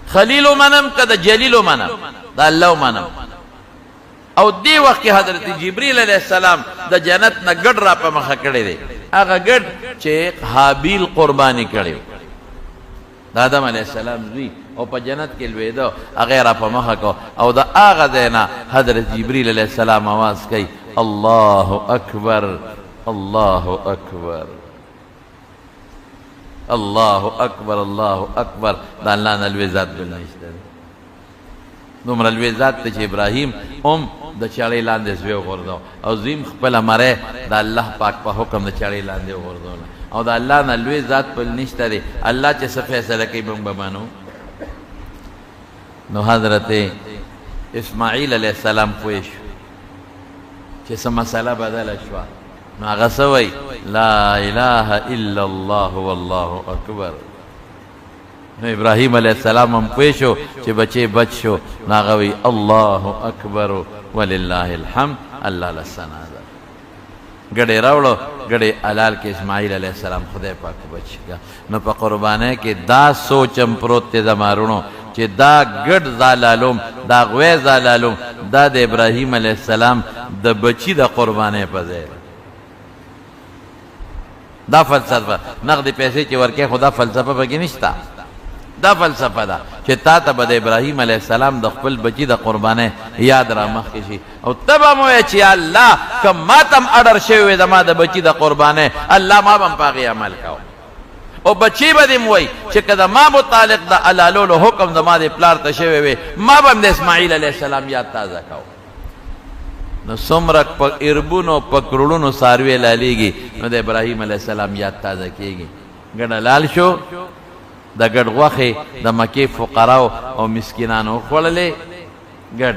خلیل ومنم که د جلیل ومنم، د الله ومنم. او دې وخت کې حضرت جبریل علیه السلام د جنت نه ګډ را په مخه کړی دی، هغه ګډ چې هابیل قرباني کړی د آدم علیه السلام زوی او په جنت کې لوېده، هغه یې را په مخه کړ. او د هغه ځای نه حضرت جبریل علیه السلام آواز کوي الله اکبر، الله اکبر، الله اکبر، الله اکبر. د الله نه لوی ذات بل نشته دی، دومره لوی ذات دی چې ابراهیم هم د چړې لاندې زوی وغورځاو او زوی هم خپله مرۍ د الله پاک په حکم د چړې لاندې وغورځوله. او د الله نه لوی ذات بل نشته دی، الله چې څه فیصله کوي موږ به منو. نو حضرت اسماعیل علیه السلام پوه شو چې څه مسله بدله شوه، نو هغه څه وایي؟ لا اله الا الله والله اکبر. نو ابراهیم علیه السلام هم پوه شو چې بچی بچ شو، نو هغه وایي الله اکبر ولله الحمد، الله له ثنا ده. ګډې راوړو، ګډې حلال کې اسماعیل علیه السلام خدای پاک بچ کړه. نو په قربانۍ کې دا سوچ هم پروت دی زما وروڼو چې دا ګډ زالالوم، دا غوی زالالوم، دا د ابراهیم علیه السلام د بچي د قربانۍ په ځای ده. دا فلسفه نقد پیسې چې ورکې، خو دا فلسفه پکې نشته. دا فلسفه ده چې تا ته به د ابراهیم علیه السلام د خپل بچي د قربانۍ یاد را مخکې شي او ته به مو وایې چې الله که ما ته هم اډر شوی وی زما د بچي د قربانۍ، الله ما به هم په هغې عمل کاوه. او بچي به دې هم وایي چې که د ما متعلق د حلالولو حکم زما د پلار ته شوی وی، ما به هم د اسماعیل علیه السلام یاد تازه کاوه. نو څومره په اربونو په کروړونو څاروي حلالېږي، نو د ابراهیم علیه السلام یاد تازه کېږي. ګډ حلال شو، د ګډ غوښې د مکې فقراو او مسکینانو وخوړلې ګډ،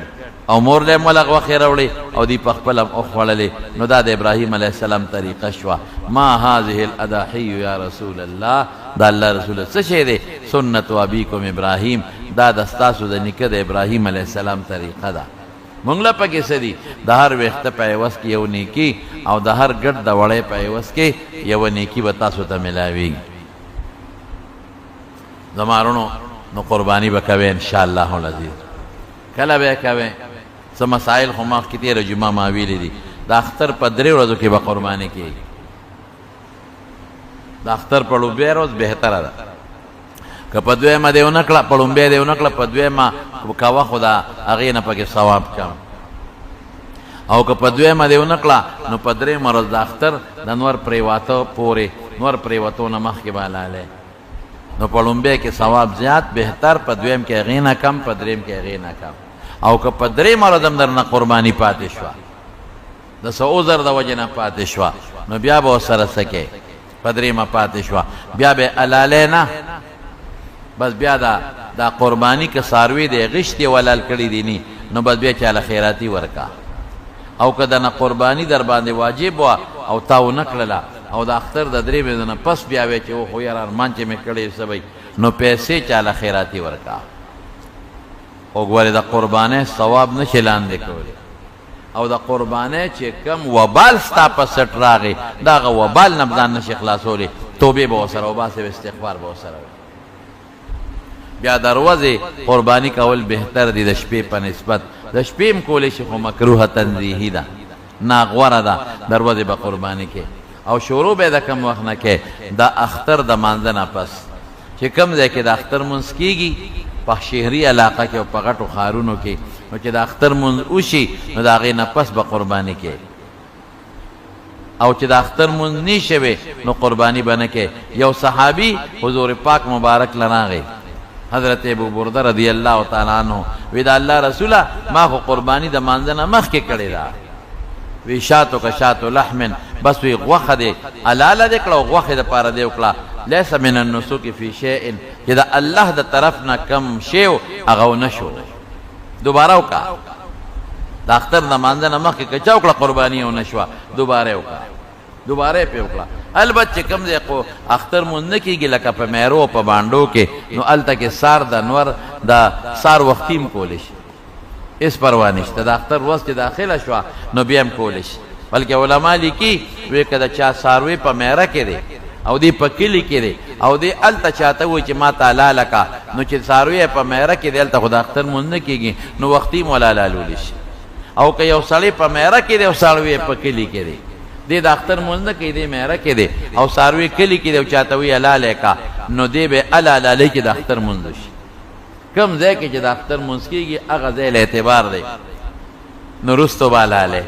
او مور له هم وله غوښې راوړې او دوی په خپله هم وخوړلې. نو دا د ابراهیم علیه السلام طریقه شوه. ما هذه الاضاحی یا رسول الله، د الله رسوله څه شی دی؟ سنت ابیکم ابراهیم، دا د ستاسو د نیکه د ابراهیم علیه السلام طریقه ده. مونږ له پکې څه دي؟ د هر ویښته په عوض کې یو نیکي او د هر ګډ د وړۍ په عوض کې یوه نیکي به تاسو ته ملاویږي. زما وروڼو، نو قرباني به کوئ ان شاء الله العزیز. کله به یې کوئ؟ څه مسایل خو مخکې تېره جمعه ما ویلي دي. د اختر په درې ورځو کې به قرباني کېږي. د اختر په لومړۍ ورځ بهتره ده، که په دویمه دې ونه کړه، په لومبۍ دې ونه کړه، په دویمه کوه، خو د هغې نه پکې ثواب کم. او که په دویمه دې ونه کړه، نو په درېیمه ورځ د اختر د نور پرېواته پورې، نور پرېوتو نه مخکې به حلالوې. نو په لومبۍ کې ثواب زیات بهتر، په دویم کې هغې نه کم، په دریم کې هغې نه کم. او که په درېیمه ورځ هم درنه قرباني پاتې شوه، د څه عذر د وجې نه پاتې شوه، نو بیا به ورسره څه کوې؟ په درېیمه پاتې شوه، بیا به حلالې نه، بس بیا دا قرباني که څاروي دی غشتې ولال کړي دي نی، نو بس بیا چاله خیراتي ورکا. او که دنه قرباني در باندې واجب وه او تا ونه کړله، او د اختر د درې ورځې نه پس بیا وې چې و خو یاره ارمان چې مې کړی څه به، نو پیسې چاله خیراتي ورکا. او ګورې د قربانۍ ثواب نه شي لاندې کولی. او د قربانۍ چې کم وبال ستا په سټ راغی، د هغه وبال نه ځان نشي خلاصولی، توبې به ورسره وباسې او استغفار به ورسره وي. بیا د ورځې قرباني کول بهتر دي د شپې په نسبت. د شپې هم کولی شي، خو مکروه تنزیهي ده، ناغوره ده. د ورځې به قرباني کې او شروع به د کم وخت نه کې؟ د اختر د مانځه نه پس، چې کوم ځای کې د اختر مونځ کېږي په شهري علاقه کې او په غټو ښارونو کې، نو چې د اختر مونځ وشي نو د هغې نه پس به قرباني کې. او چې د اختر مونځ نی شوی نو قرباني به نه کې. یو صحابي حضور پاک مبارک لراغی، حضرت ابو برده رضی الله تعالی عنہ، وی د الله رسوله ما خو قرباني د مانځه نه مخکې کړې ده. وی شاتو که شاتو لحم، بس وی غوښه دې حلاله دې کړه او غوښې دپاره دې وکړه. لیس من النسک فی شیء، چې د الله د طرف نه کم شی هغه ونه شو، دوباره وکړه. د اختر د مانځه نه مخکې که چا وکړه قرباني ونه شوه، دوباره یې وکړه، دوباره یې پرې وکړه. البته چې کوم ځای خو اختر مونځ نه کېږي لکه په میرو او په بانډو کې، نو هلته کې سار د نور د سار وختي هم کولی شي، هېڅ پروا نشته. د اختر ورځ چې داخله شوه نو بیا هم کولی شي. بلکې علما لیکي وی که د چا څاروی په میره کې دی او دی په کلي کې دی او دی هلته چاته وایي چې ما ته حلاله کا، نو چې څاروی یې په میره کې دی، هلته خو د اختر لمونځ نه کېږي، نو وختي هم ولا حلالولی شي. او که یو سړی په میره کې دی او څاروی یې په کلي کې دی، دی د اختر لمونځ نه کوي، دی میره کې دی او څاروی کلي کې دی او چاته وایي حلاله کا، نو دی به حلالوي چې د اختر لمونځ وشي. کوم ځای کې چې د اختر لمونځ کېږي هغه ځای له اعتبار دی، نو وروسته به حلالوي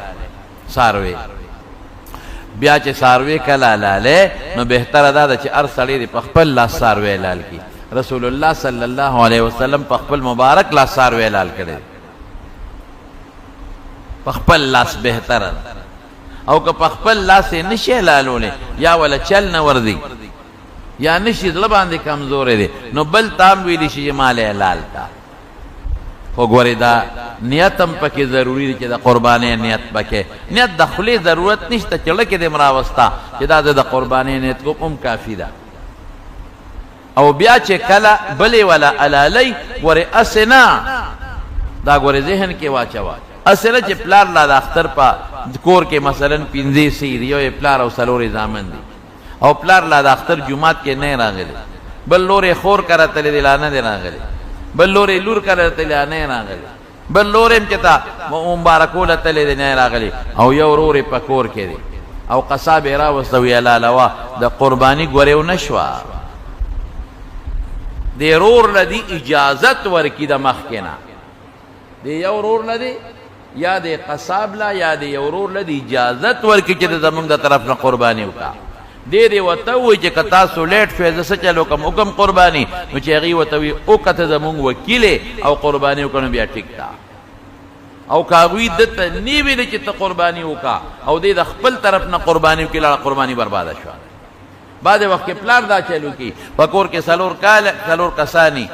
څاروی. بیا چې څاروی کله حلالوي نو بهتره دا ده چې هر سړی دې په خپل لاس څاروی حلال کړي. رسول الله صلی الله علیه وسلم په خپل مبارک لاس څاروی حلال کړی، په خپل لاس بهتره ده. او که په خپل لاس یې نشي حلالولی، یا وله چل نه ورځي، یا نشي، زړه باندې کمزوری دی، نو بل ته هم ویلی شي چې مال یې حلال کا. خو ګورې دا نیت هم پکې ضروري دی چې د قربانۍ نیت پکې، نیت د خولې ضرورت نشته چې زړه کې دې هم راوسته چې دا زه د قربانۍ نیت کوم، هم کافي ده. او بیا چې کله بلې ولا حلالوي، ګورې هسې نه، دا ګورې ذهن کې واچوه، هسې نه چې پلار لا د اختر په کور کې مثلا 5 حصې دي، یو یې پلار او 4 یې زامن دي، او پلار لا د اختر جومات کې نه راغلی، بل لور یې خور کره تللی دی لا نه دی راغلی، بل لور یې لور کره تللی لا نه راغلی، بل لور یې هم چې تا مبارکو له تللی دی نه راغلی، او یو ورور یې په کور کې دی، او قصاب یې راوسته وی حلالوه، د قرباني ګورې ونه شوه. دې ورور له دې اجازت ورکړي د مخکې نه، دې یو ورور له دې یا د قصاب لا یا د یو ورور له دې اجازت ورکړي چې زمونږ د طرف نه قرباني وکړه. دې دې ورته ووایي چې که تاسو لیټ شوئ زه څه چل وکړم، وکړم قرباني، نو چې هغوی ورته وایي وکړه ته زمونږ وکیل یې او قرباني وکړه، نو بیا ټیک ده. او که هغوی ده ته نه ویلي چې ته قرباني وکړه او دې د خپل طرف نه قرباني وکړي، لاړه قرباني برباده شوه. بعضې وخت کې پلار دا چل وکړي، په کور کې 4 کسان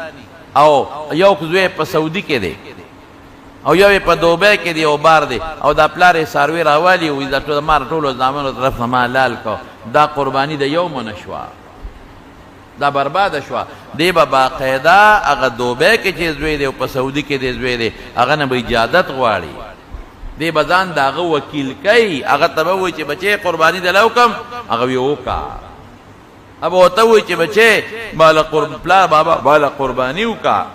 او یو زوی په سعودي کې دی او یو یې په دوبۍ کې دی او بار دی، او دا پلار یې څاروي راوالي وایي دا ټول ما ټولو زامنو طرف نه ما حلال کړ، دا قرباني د یو مو نه شوه، دا برباده شوه. دی به باقاعده هغه دوبۍ کې چې زوی دی او په سعودي کې دی زوی دی، هغه نه به اجازت غواړي، دی به ځان د هغه وکیل کوي، هغه ته به وایي چې بچې قرباني دله وکړم، هغه وایي وکړه. هغه ورته وایي چې بچې ماله پلار بابا ماله قرباني وکړه،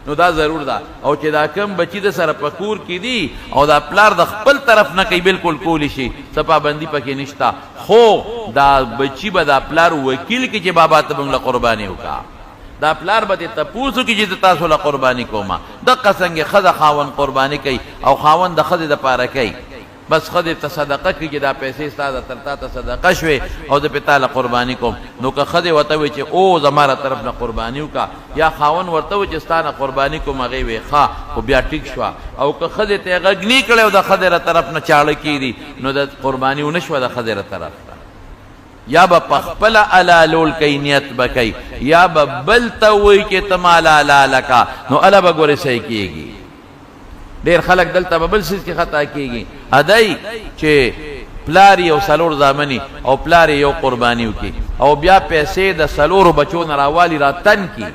نو دا ضرور ده. او چې دا کم بچی د سره په کور کې دي او دا پلار د خپل طرف نه کوي، بالکل کولی شي، څه پابندي پکې نشته، خو دا بچی به دا پلار وکیل کړي چې بابا ته موږ له قرباني وکړه، دا پلار به دې تپوس وکړي چې زه تاسو له قرباني کوم. دقه څنګه ښځه خاوند قرباني کوي او خاوند د ښځې دپاره کوي، بس ښځې ته صدقه کړي چې دا پیسې ستا ده، تر تا ته صدقه شوې او زه پرې تا له قرباني کوم. نو که ښځې ورته وایي چې او زما له طرف نه قرباني وکړه، یا خاوند ورته وایي چې ستا نه قرباني کوم، هغې وایي ښه، خو بیا ټیک شوه. او که ښځې ته یې غږ نه کړی او د ښځې له طرف نه چاړه کېږي، نو د قرباني ونه شوه د ښځې له طرف نه. یا به په خپله حلالول کوي، نیت به کوي، یا به بل ته وایي چې ته ماله حلاله کړه، نو هله به ګورې صحیح کېږي. ډېر خلک دلته په بل څیز کې خطا کېږي، ادای چې پلار یې او 4 زامن او پلار یې یو قرباني وکړي او بیا پیسې د 4 بچو نه راوالي راتن کړي،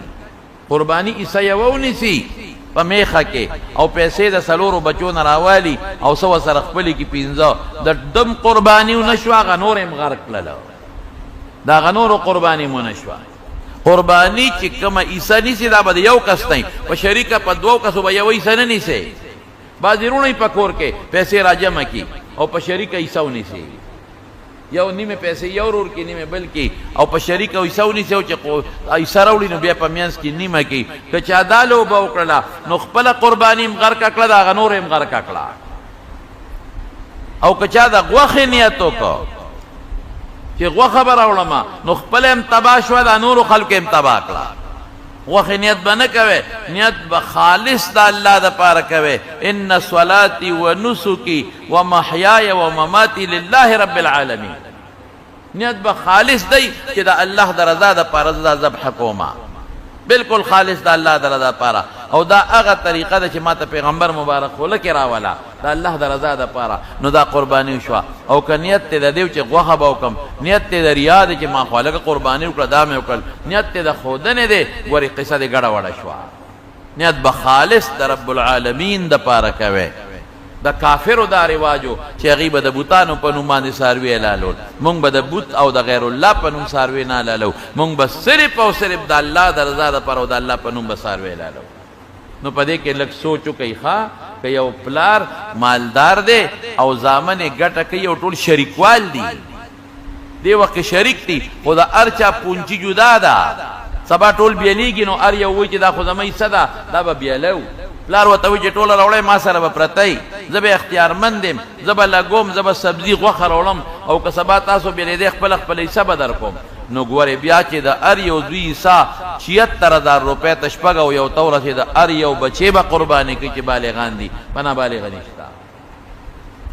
قرباني حصه یوه ونیسي په میخه کې او پیسې د 4 بچو نه راوالي او څه ورسره خپلې کړي 5، د دم قرباني ونه شوه، هغه نور یې هم غرق کړل، د هغه نورو قرباني هم ونه شوه. قرباني چې کومه حصه نیسي دا به د یو کس نه وي، په شریکه په 2 کسو به یوه حصه نه نیسي. بعضې وروڼه یې په کور کې پیسې راجمع کړي او په شریکه حصه ونیسي، یو نیمې پیسې یو ورور کې، نیمې بل کې، او په شریکه حصه ونیسي، او چې حصه راوړي نو بیا په منځ کې نیمه کړي. که چا دا لوبه وکړله نو خپله قرباني هم غرقه کړه، د هغه نور یې هم غرقه کړه. او که چا د غوښې نیت وکړ چې غوښه به راوړم، نو خپله هم تباه شوه، دا نورو خلکو هم تباه کړه. غوښې نیت به نه کوې، نیت به خالص د الله دپاره کوې. ان صلاتي ونسکي ومحیای ومماتي لله رب العالمین. نیت به خالص دی چې د الله د رضا دپاره زه دا ذبح کوم، بالکل خالص د الله د رضا دپاره. او دا هغه طریقه ده چې ما ته پیغمبر مبارک خوله کې راوله د الله د رضا دپاره، نو دا قرباني وشوه. او که نیت ته د دې چې غوښه به وکړم، نیت ته د ریا دی چې ما خو هلکه قرباني وکړه، دا مې وکړل، نیت ته د ښودنې دی، ګورې قصه دې ګډه وډه شوه. نیت به خالص د رب العالمین دپاره کوې. د کافرو دا رواج و چې هغوی به د بوتانو په نوم باندې څاروي حلالول، موږ به د بوت او د غیر الله په نوم څاروي نه حلالوو، موږ به صرف او صرف د الله د رضا دپاره او د الله په نوم به څاروي حلالوو. نو په دې کې لږ سوچ وکړئ ښه، که یو پلار مالدار دی او زامن یې ګټه کوي او ټول شریکوال دي، دې وخت کې شریک دي، خو د هر چا پونچي جدا ده، سبا ټول بیلیږي، نو هر یو وایي چې دا خو زما حصه ده، دا به بیلو. پلار ورته وایي چې ټوله راوړی ما سره به پرته یي، زه به اختیارمند یم، زه به لګوم، زه به سبزي غوښه راوړم، او که سبا تاسو بیلېدی خپله خپله حصه به در کوم. نو ګورې بیا چې د هر یو زوی حصه 76,000 روپۍ ته 6 او یو ته ورسېده، هر یو بچی به قرباني کوي چې بالغان دي، په نابالغه نشته.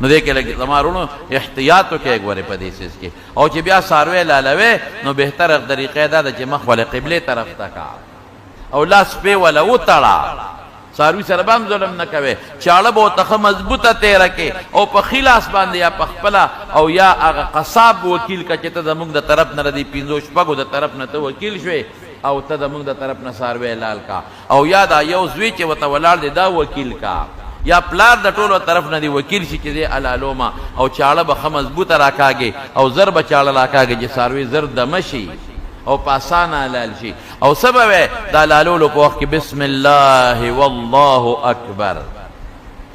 نو دې کې لږ زما وروڼو احتیاط وکړئ ګورې په دې څیز کې. او چې بیا څاروی لالوې نو بهتره طریقه دا ده چې مخ ولې قبلې طرف ته کا او لاس پې وله وتړه. څاروي سره به هم ظلم نه کوې، چاړه به ورته ښه مضبوطه تېره کړې او په ښي لاس باندې یا په خپله او یا هغه قصاب وکیل که چې ته زموږ د طرف نه د دې پنځو شپږو د طرف نه ته وکیل شوې او ته زموږ د طرف نه څاروی لال کا، او یا دا یو زوی چې ورته ولاړ دی دا وکیل کا، یا پلار د ټولو طرف نه دی وکیل شي چې زه حلالومه. او چاړه به ښه مضبوطه راکاږې او زر به چاړه راکاږې چې څاروی زر دمه شي او په اسانه حلال شي. او څه به وایې د حلالولو په وخت کې؟ بسم الله والله اکبر.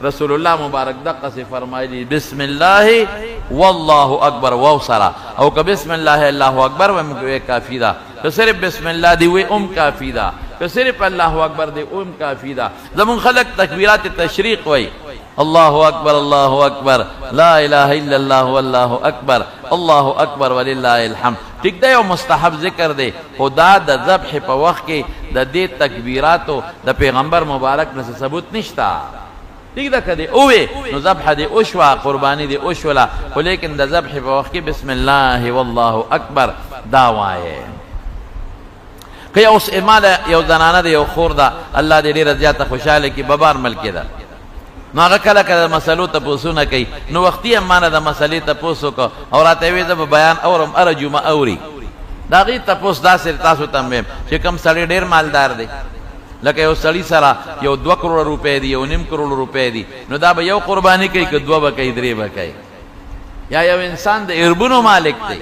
رسول الله مبارک دقسې فرمایلي بسم الله والله اکبر واو سره. او که بسم الله الله اکبر وایې موږ وایې کافي ده، که صرف بسم الله دی وایې هم کافي ده، که صرف الله اکبر دی هم کافي ده. زمونږ خلک تکبیرات تشریق وایي، الله اکبر الله اکبر لا اله الا الله والله اکبر الله اکبر ولله الحمد. ټیک ده یو مستحب ذکر دی، خو دا د ذبح په وخت کې د دې تکبیراتو د پیغمبر مبارک نه څه ثبوت نشته. ټیک ده که دې ووې نو ذبح دې وشوه، قرباني دې وشوله، خو لیکن د ذبح په وخت کې بسم الله والله اکبر دا وایې. که یو ماله یو زنانه ده یو خور ده، الله دې ډېره زیاته خوشحاله کړي، ببار ملک ده، نو هغه کله کله مسلو تپوسونه کوي، نو وختي هم مانه د مسلې تپوس وکړ او راته یې ویل زه به بیان اورم هره جمعه اوري. د هغې تپوس داسې تاسو ته هم وایم چې کوم سړی ډېر مالدار دی، لکه یو سړي سره یو 2 کروړه روپۍ دي، 1.5 کروړ روپۍ دي، نو دا به یو قرباني کوي که دوه به کوي درې به کوي؟ یا یو انسان د اربونو مالک دی،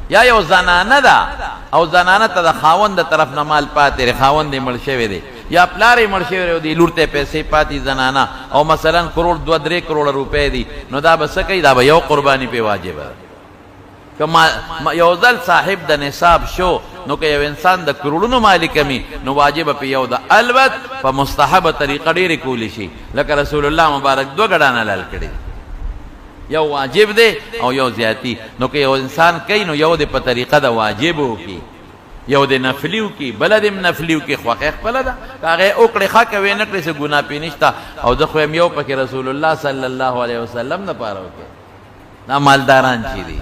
یا یو زنانه ده او زنانه ته د خاوند د طرف نه مال پاتې دی، خاوند یې مړ شوی دی یا پلار یې مړ شوی دی او دې لور ته پیسې پاتې زنانه، او مثلا کروړ 2 3 کروړه روپۍ دي، نو دا به څه کوي؟ دا به یو قرباني پې واجبه ده. که یو ځل صاحب د نصاب شو، نو که یو انسان د کروړونو مالک می نو واجب په یو ده، البت په مستحبه طریقه ډېرې کولی شي، لکه رسول الله مبارک 2 ګډان حلال کړي، یو واجب دی او یو زیاتی. نو که یو انسان کوي نو یو دی په طریقه د واجب وکړي، یو دی نفلی وکړي، بله دی هم نفلی وکړي، خوښه خپله ده، که هغه یې وکړې ښه، که ویې نه کړې څه ګناه پرې نشته. او زه خو یم یو پکې رسول الله صلی الله علیه وسلم دپاره وکړي. دا مالداران چې دي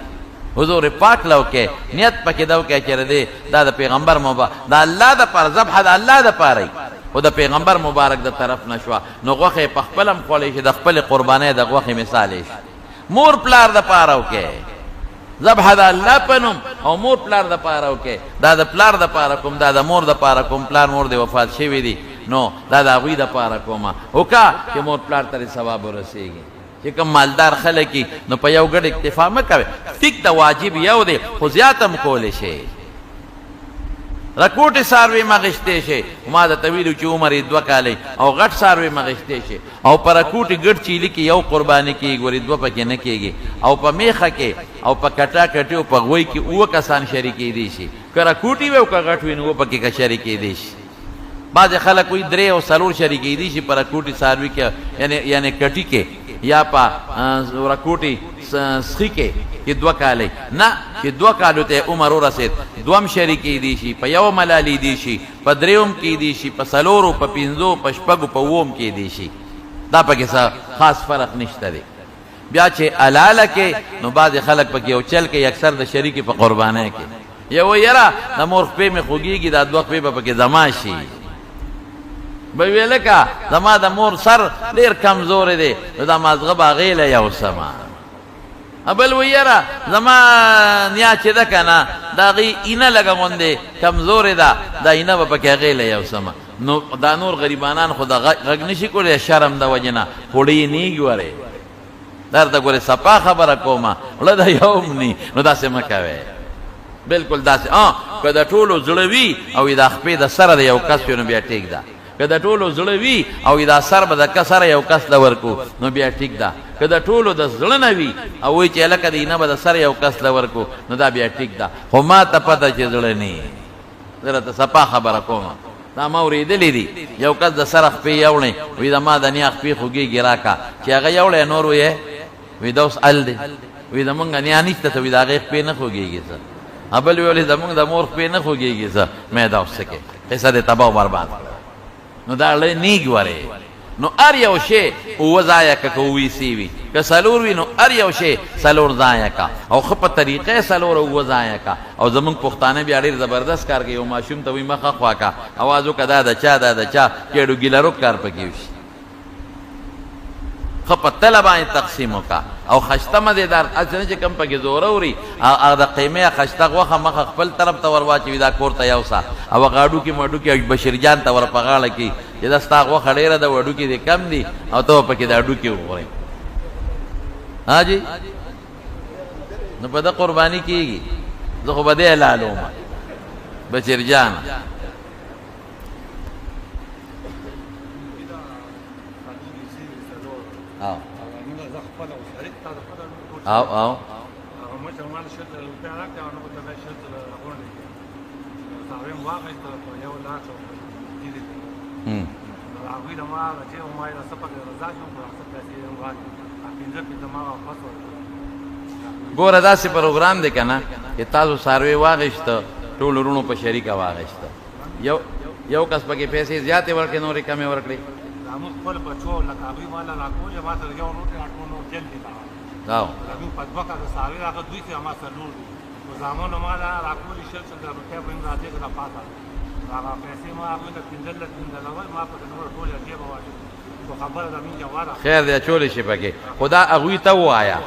حضور پاک له وکړي، نیت پکې دا وکړي چې دی دا د پیغمبر مبارک د الله دپاره ذبح د الله دپاره وي، خو د پیغمبر مبارک د طرف نه شوه، نو غوښه یې په خپله هم خوړلی شي، د خپلې قربانۍ د غوښې مثال یې شي. مور پلار دپاره وکړي ذبح د الله په نوم، او مور پلار دپاره وکړي، دا د پلار دپاره کوم، دا د مور دپاره کوم، پلار مور دې وفات شوي دي نو دا د هغوی دپاره کومه وکړه چې مور پلار ته دې ثواب ورسېږي. چې کوم مالدار خلک نو په یو ګډ اکتفا مه کوئ، ټیک د واجب یو دی خو زیات هم کولی شي. رکوټې څاروي مه غشتی شي، ما درته ویلو چې عمر یې 2 کاله او غټ څاروي مه غشتی شي. او په رکوټې ګډ چیلي کې یو قرباني کېږي، ګورې 2 پکې نه کېږي. او په میخه کې او په کټا کټي او په غوی کې 7 کسان شریکېدی شي، که رکوټي وي او که غټ وي نو 7 پکې شریکېدی شي. بعضې خلک وایي 3 او 4 شریکېدی شي په رکوټي څاروي کې، یعنی کټي کې یا په رکوټي سخي کې چې 2 کاله نه، چې 2 کالو ته عمر ورسېد 2 هم شریکېدی شي، په یو ملالېدی شي، په 3 هم کېدی شي، په 4، په 5، په 6، په 7 هم کېدی شي. دا پکې څه خاص فرق نشته دی. بیا چې حلاله کې نو بعضې خلک پکې یو چل کوي، اکثر د شریکې په قربانۍ کې یو وایي یاره د مور خپې مې خوږېږي، دا 2 خپې به پکې زما شي. به ویې لکه زما د مور سر ډېر کمزوری دی نو دا مازغه به هغې له یوسمه. بل وایي یاره زما نیا چې ده که نه د هغې اینه لږه غوندې کمزورې ده، دا اینه به پکې هغې له یوسمه. نو دا نور غریبانان خو د غږ نشي کولی شرم د وجې نه، خو ړې نیږي ورې درته ګورې صفا خبره کومه، ړه د یو هم نی، نو داسې مه کوئ، بالکل داسې. که د ټولو زړه وي او دا خپې د سره د یو کس وي نو بیا ټیک ده، که د ټولو زړه وي او دا سر به د کس سره یو کس له ورکو نو بیا ټیک ده، که د ټولو د زړه نه وي او وایي چې هلکه د اینه به د سره یو کس له ورکو نو دا بیا ټیک ده. خو ما ته پته چې زړه نه، زه درته صفا خبره کوم، دا ما اورېدلي دي. یو کس د سره خپې یوړې وایي زما د نیا خپې خوږېږي راکړه، چې هغه یوړی نور ویې وایي دا اوس ال دی، وایي زمونږ نیا نشته څه، وایي د هغې خپې نه خوږېږي څه. بل ویل زمونږ د مور خپې نه خوږېږي څه، مې دا اوس څه کوې، قصه دې تباه او برباد کړه. نو دا ړه نیږ ورې. نو هر یو شی 7 ځایه که 7 حصې وي، که څلور وي نو هر یو شی څلور ځایه کا او ښه په طریقه یې څلور او اووه ځایه کا. او زمونږ پښتانه بیا ډېر زبردست کار کوي، یو ماشوم ته وایي مخه خوا کا، اواز وکړه دا د چا دا د چا، چې اډو ګیلروک کار پکې وشي. ښه په تله باندې تقسیم وکړه او خشته مزېدار، هسې نه چې کوم پکې زوره وري هغه د قیمې خشته غوښه مخه خپل طرف ته ور واچوي، دا کور ته یوسه او هغه هډوکي مډوکي او بشیر جان ته ور په غاړه کړي چې دا ستا غوښه ډېره ده، هډوکي دې کم دي او ته به پکې د هډوکي وخورې. ها جي، نو په ده قرباني کېږي، زه خو به دې حلالوم بشیر جان. او او او ګوره داسې پروګرام دی که نه چې تاسو څاروی واخیسته، ټولو وروڼو په شریکه واخیسته، یو یو کس پکې پیسې زیاتې ورکړې، نورې کمې ورکړې. زموږ خپل بچو لکه هغوی ماله راکولې، ما سره یو روټ راټول نور جلد دي او زموږ په دوه کسه څاروي راغله، دوی سره ما څلور دي، نو زامنو ما له راکولې شل شل زره روپۍ به هم راځې که پاته هغه پیسې ما هغوی له پنځلس پنځلس ما پکې نور ټولې جېبه واچولې. خو خبره زموږ یوه ده. خیر دی، اچولی شي پکې، خو دا هغوی ته ووایه.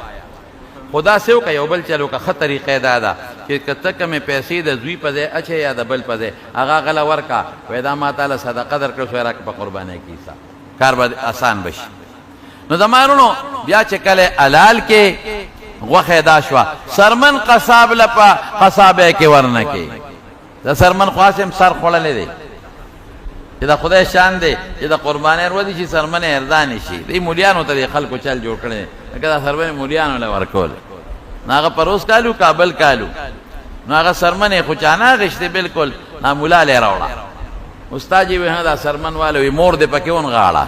خو داسې وکړه، یو بل چل وکړه، ښه طریقه یې دا ده چې که ته کومې پیسې د زوی په ځای اچوې یا د بل په ځای، هغه هغه له ورکړه، وایه دا ما تا له صدقه درکړل شوه، راکړه په قربانۍ کې حصه، کار به اسان به شي. نو زما وروڼو بیا چې کله یې حلال کې، غوښه یې دا شوه، څرمن قصاب له په قصابۍ کې ورنه کړې. د څرمن خو هسې هم سر خوړلی دی، چې د خدای شان دی چې د قربانۍ ورځې شي څرمنې ارزانې شي. دې مولیانو ته دې خلکو چل جوړ کړی دی، لکه دا څرمنې مولیانو له ورکول، نو هغه پروس کالو کابل کالو، نو هغه څرمنې خو چا نه اخیستې بلکل، دا مولا له یې راوړه. استاد یې وویل دا څرمن واله، وایي مور دې پکې ونغاړه،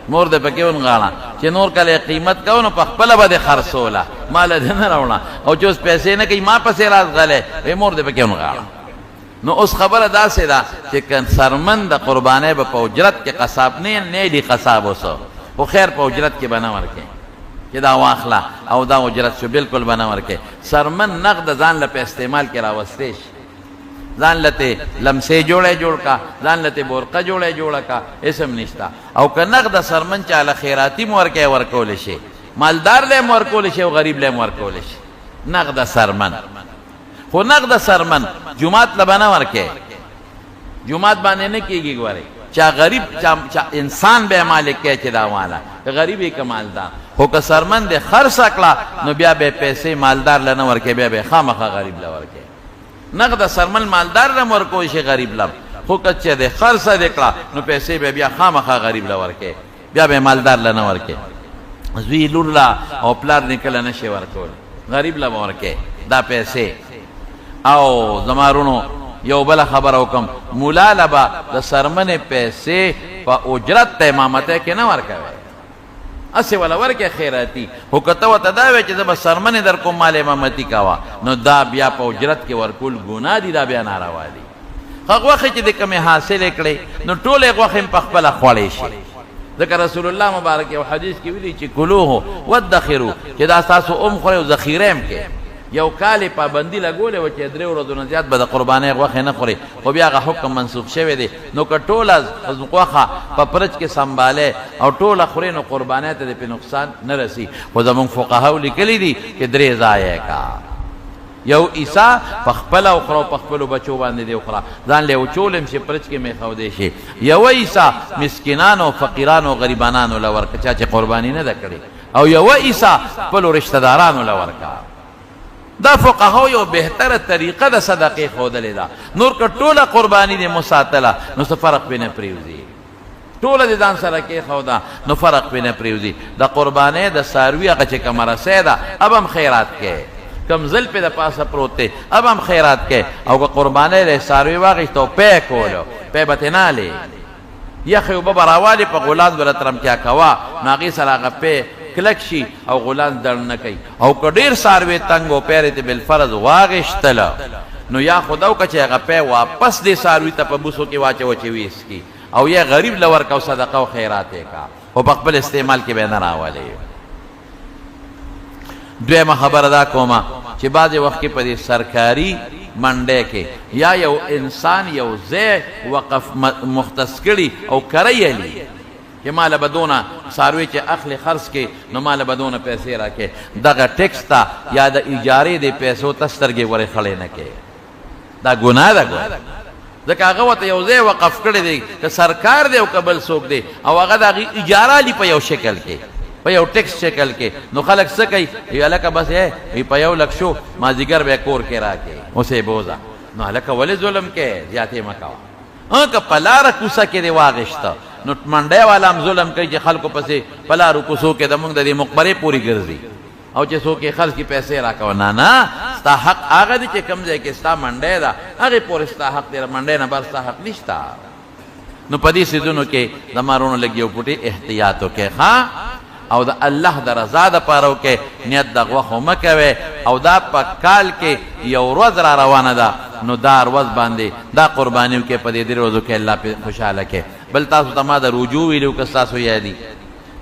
مور دې پکې ونغاړه چې نور کله قیمت کوو نو په خپله به دې خرڅوله، ما له دې نه راوړه، او چې اوس پیسې نه کوي ما پسې راځغلی، وایي مور دې پکې ونغاړه. نو اوس خبره داسې ده چې که څرمن د قربانۍ به په اجرت کې قصاب نه نه دی قصاب اوس، خو خیر په اجرت کې به نه ورکې چې دا واخله او دا اجرت شو، بالکل به نه ورکې. څرمن نغد ځان له په استعمال کې راوستی شي، ځان له ترې لمسې جوړی جوړ کا، ځان له ترې بورقه جوړی جوړه کا، هېڅ هم نشته. او که نغد څرمن چا له خیراتي هم ورکې ورکولی شي، مالدار له هم ورکولی شي او غریب له هم ورکولی شي نغد څرمن. خو نغد څرمن جومات له به نه ورکې، جومات باندې نه کېږي. ګورې چا غریب چا چا انسان به مالک کې چې دا والا که غریب یې که مالدار، خو که څرمن دې خرڅه کړه نو بیا به پیسې مالدار له نه ورکې، بیا به خامخا غریب له ورکې. نغد څرمن مالدار له هم ورکولی شي غریب له هم، خو که چې دې خرڅه دې کړه نو پیسې به بیا خامخا غریب له ورکې، بیا به مالدار له نه ورکې. زوی لور له او پلار نیکه له نه شي ورکول، غریب له به ورکې دا پیسې. او زما وروڼو یو بله خبره وکړم، مولا له به د څرمنې پیسې په اجرت د امامتۍ کې نه ورکوي، هسې وله ورکې خیراتي، خو که ته ورته دا وایې چې زه به څرمنې در کوم مال امامتي کوه، نو دا بیا په اجرت کې ورکول ګناه دي، دا بیا ناروا دي. ښه غوښې چې دې کومې حاصلې کړې نو ټولې غوښې هم په خپله خوړې شي، ځکه رسول الله مبارک یو حدیث کې ویلي چې کلوه ودخرو، چې دا تاسو هم خورئ او ذخیره هم کړئ. یو کال یې پابندي لګولې وه چې درې ورځو نه زیات به د قربانۍ غوښې نه خوري، خو بیا هغه حکم منسوخ شوی دی. نو که ټوله غوښه په پرچ کې سمبالې او ټوله خورې نو قربانۍ ته دې پرې نقصان نه رسي. خو زموږ فقهاو لیکلي دي چې درې ځایه کا، یو عیسی په خپله وخوره او په خپلو بچو باندې دې وخوره، ځان له یې وچول هم شي، پرچ کې مې ایښودی شي. یوه عیسی مسکینانو، فقیرانو، غریبانانو له ورکړه چا چې قرباني نه ده کړې، او یوه عیسی خپلو رشته دارانو له ورکړه. دا فقهاو یو بهتره طریقه د صدقې ښودلې ده. نور که ټوله قرباني دې مساتله نو څه فرق پرې نه پرېوځي، ټوله دې ځان سره کېښوده نو فرق پرې نه پرېوځي. د قربانۍ د څاروي هغه چې کومه رسۍ ده هغه هم خیرات کوې، کوم زلفې د پاسه پروت دی هغه هم خیرات کوې. او که قربانۍ له څاروي واخیسته او پی کولو، پی به ترې نه الې، یخې اوبه به راوالې په غولانځ به ترمتیا کوه، نو هغې سره هغه پی کلک شي او غولانځ دړ نه کوي. او که ډېر څاروی تنګ او پی دې بالفرض واغېشتله نو یا خو دا وکړه چې هغه پی واپس دې څاروي ته په بوسو کې واچوه چې ویې څکي، او یا غریب له ورکړه او صدقه او خیرات یې کړه. خو په خپل استعمال کې به نه راولې. دویمه خبره دا کومه چې بعضې وخت کې په دې سرکاري منډۍ کې یا یو انسان یو ځای وقف مختص کړي او کرۍ لي چې ماله به دونه څاروي چې اخلي خرڅ کې نو ماله به دونه پیسې راکې، دغه ټیکس ته یا د اجارې دې پیسو ته سترګې ورې خړې نه کې، دا ګناه ده ګوره. ځکه هغه ورته یو ځای وقف کړی دی، که سرکار دی او که بل څوک دی، او هغه د هغې اجاره لي په یو شکل کې، په یو ټیکس شکل کې، نو خلک څه کوي؟ وایي هلکه بس وایي په 1 لک شو مازدیګر به یې کور کې راکې اوس یې بوځه. نو هلکه ولې ظلم کوې، زیاتې مه کوه. که په لاره کوڅه کې دې واغېسته نو منډۍ والا هم ظلم کوي چې خلکو پسې په لارو کوڅو کې زموږ د دې مقبرې پورې ګرځي او چې څوک یې خرڅ کړي پیسې راکوه. نه نه، ستا حق هغه دی چې کوم ځای کې ستا منډۍ ده هغې پورې ستا حق دی، منډۍ نه بهر ستا حق نشته. نو په دې څیزونو کې زما وروڼو لږ یو پوټی احتیاط وکړئ، ښه، او د الله د رضا دپاره وکړئ، نیت د غوښو مه کوئ. او دا په کال کې یو ورځ را روانه ده، نو دا ورځ باندې دا قرباني وکړئ، په دې 3 ورځو کې الله پرې خوشحاله کړي. بل تاسو ته ما د روجو ویلي که ستاسو یادي،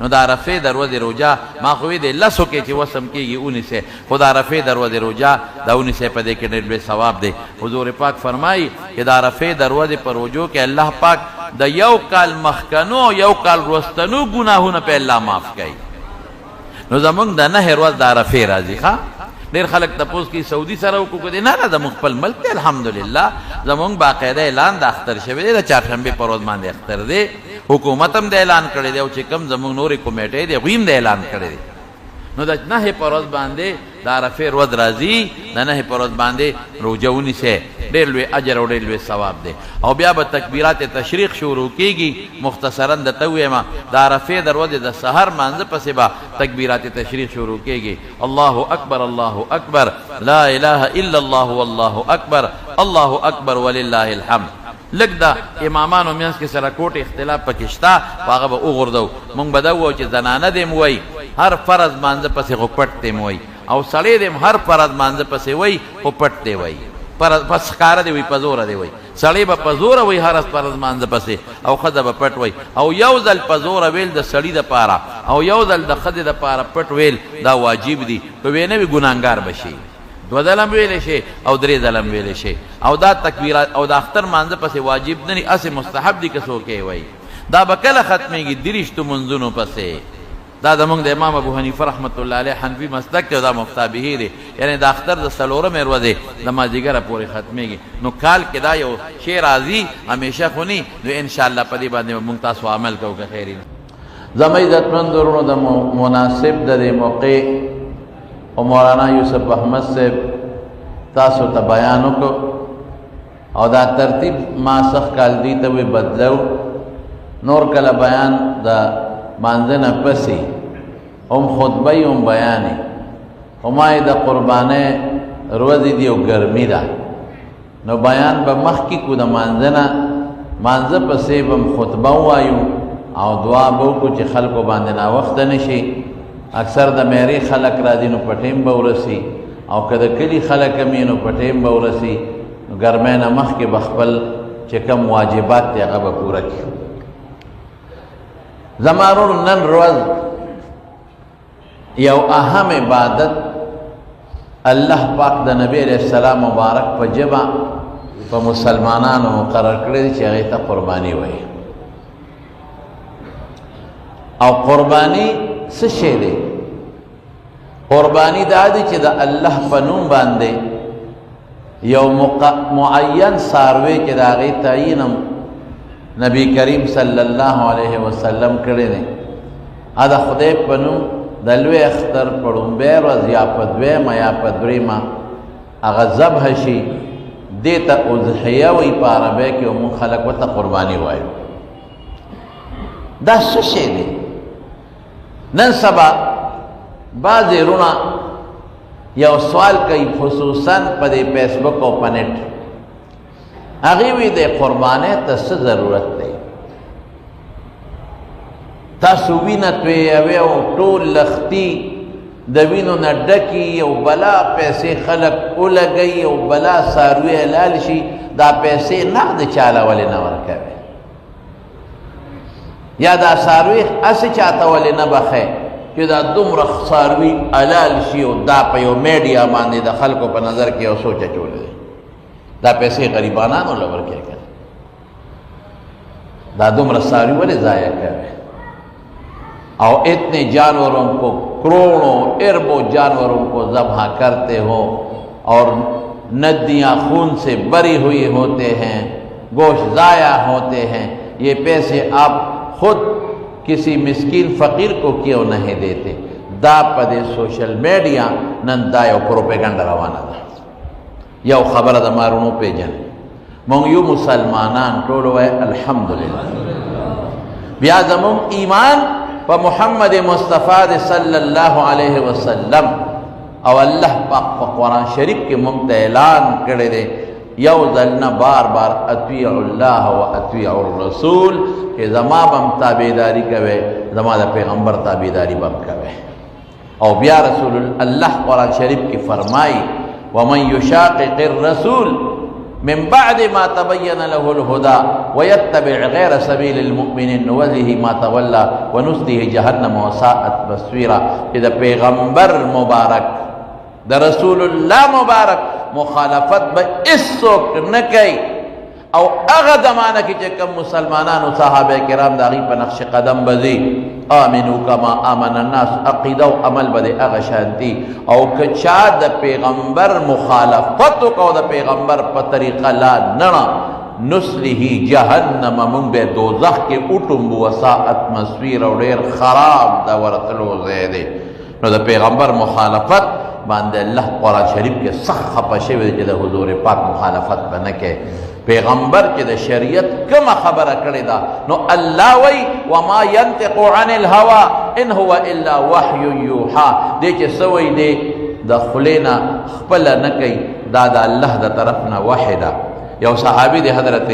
نو د عرفې د ورځې روژه ما خو وی د لسو کې چې وسم کېږي ونیسئ، خو د عرفې د ورځې روژه دا ونیسئ، په دې کې ډېر لوی ثواب دی. حضور پاک فرمایي چې د عرفې د ورځې په روژو کې الله پاک د یو کال مخکنو او یو کال وروستنو ګناهونه په الله معاف کوي. نو زمونږ د 9 ورځ د عرفې راځي. ښه، ډېر خلک تپوس کوي سعودي سره وکړو که دی؟ نه نه، زمونږ خپل ملک دی الحمدلله، زمونږ باقاعده اعلان د اختر شوی دی، د چهارشنبې په ورځ باندې اختر دی، حکومت هم د اعلان کړی دی، او چې کوم زمونږ نورې کمیټې دی هغوی هم د اعلان کړی دی. نو د 9 په ورځ باندې د عرفې ورځ راځي، د 9 په ورځ باندې روژه ونیسئ، ډېر لوی اجر او ډېر لوی ثواب دی. او بیا به تکبیرات تشریق شروع کېږي. مختصرا درته ووایم، د عرفې د ورځې د سحر مانځه پسې به تکبیرات تشریق شروع کېږي. الله اکبر الله اکبر لا اله الا الله والله اکبر الله اکبر ولله الحمد. لږ د امامانو منځ کې سره کوټ اختلاف پکې شته، خو هغه به وغورځوو. موږ به دا ووایو چې زنانه دې هم وایي هر فرض مانځه پسې خو پټ دې هم وایي، او سړی دې هم هر فرض مانځه پسې وایي خو پټ دې وایي، پس ښکاره دې وایي، په زوره دې وایي. سړی به په زوره وایي هر فرض مانځه پسې، او ښځه به پټ وایي. او یو ځل په زوره ویل د سړي دپاره او یو ځل د ښځې دپاره پټ ویل دا واجب دي، که ویې نه وي ګناهګار به شي. 2 ځله هم ویلی شي او 3 ځله هم ویلی شي. او دا تکبیرات او د اختر مانځه پسې واجب نه دي، هسې مستحب دي که څوک یې وایي. دا به کله ختمېږي؟ 23 منځونو پسې. دا زمونږ د امام ابو حنیفه رحمت الله علیه حنفي مسلک دی او دا مفتابهي دی، یعنې د اختر د 4مې ورځې د مازدیګره پورې ختمېږي. نو کال کې دا یو شی راځي، همیشه خو نه، نو انشاءالله په دې باندې به مونږ تاسو عمل کوو که خیر وي. زما عزتمند وروڼو، د مناسب د دې موقع او مولانا یوسف احمد صاحب تاسو ته بیان وکړو، او دا ترتیب ما سخ کال دی ته وی بدلو. نور کله بیان د مانځه نه پسې هم خطبه هم بیانې، خو ما یې د قربانۍ ورځې دي او ګرمي ده، نو بیان به مخکې کو د مانځه نه، مانځه پسې به هم خطبه ووایو او دعا به وکړو چې خلکو باندې ناوخته نه شي. اکثر د میرې خلک راځي نو په ټیم به ورسي، او که د کلي خلک هم یې نو په ټیم به ورسي. نو ګرمۍ نه مخکې به خپل چې کوم واجبات دی هغه به پوره کړي. زما وروڼو، نن ورځ یو اهم عبادت الله پاک د نبی علیه السلام مبارک په ژبه په مسلمانانو مقرر کړی دی چې هغې ته قرباني وایي. او قرباني څه شی دی؟ قرباني دا دی چې د الله په نوم باندې یو معین څاروی چې د هغې تعین هم نبی کریم صلی الله علیه وسلم کړی دی، د خدای په نوم د لوی اختر په لومړۍ ورځ یا په دویمه یا په درېیمه هغه ذبح شي، دې ته اضحیه وایي په عربۍ کې، او موږ خلک ورته قرباني وایو. دا څه شی دی؟ نن سبا بعضې وروڼه یو سوال کوي، خصوصا په دې فیسبوک او په نېټ، هغې وي د قربانۍ ته څه ضرورت دی؟ تاسو وینه تویوي او ټول لښتي د وینو نه ډکي او بلا پیسې خلک ولګوي او بلا څاروي حلال شي، دا پیسې نغد چاله ولې نه ورکوي؟ یا دا څاروي هسې چاته ولې نه بخښې چې دا دومره څاروي حلال شي او دا په یو میډیا باندې د خلکو په نظر کې یو سوچ اچولی دی؟ دا پیسې غریبانانو له ورکوې که نه؟ دا دومره څاروي ولې ضایع کوې؟ او اتنے جانوروں کو، کروڑوں اربوں جانوروں کو ذبح کرتے ہو اور ندیاں خون سے بری ہوئی ہوتے ہیں، گوشت ضائع ہوتے ہیں، یہ پیسے آپ خود کسی مسکین فقیر کو کیوں نہیں دیتے؟ دا په دې سوشل میډیا نن دا یو پروپیګنډه روانه ده. یو خبره د مارونو پیژنې، مونږ یو مسلمانان ټول وایي الحمدلله. بیا زمونږ ایمان په محمد مصطفی صلی الله علیه وسلم، او الله پاک په قرآن شریف کې مونږ ته اعلان کړی دی یو ځل نه بار بار، اطیع الله و اطیع الرسول، چې زما به هم تابعداري کوئ، زما د پیغمبر تابعداري به هم کوئ. او بیا رسول الله قرآن شریف کې فرمایي ومن یشاقق الرسول من بعد ما تبين له الهدى ويتبع غير سبيل المؤمنين نوله ما تولى ونصله جهنم وساءت مصيرا. اذا پیغمبر مبارک د رسول الله مبارک مخالفت به هیڅوک نه کوي، او هغه زمانه کې چې کوم مسلمانانو صحابه کرام د هغوی په نقش قدم به ځي، آمنو کما آمن الناس، عقیده او عمل به د هغه شان دي. او که چا د پیغمبر مخالفت وکړه او د پیغمبر په طریقه لا نه، نصله جهنم، مونږ به دوزخ کې وټومبو، وساعت مصیر، او ډېر خراب د ورتلو ځای دی. نو د پیغمبر مخالفت باندې الله قرآن شریف کې سخت خفه شوی دی چې د حضور پاک مخالفت به نه کوي. پیغمبر چې د شریعت کومه خبره کړې ده نو الله وایي وما ينطق عن الهوى ان هو الا وحي يوحى، دی چې څه وایي دی د خولې نه خپله نه کوي، دا د الله د طرف نه وحی ده. یو صحابي دی حضرت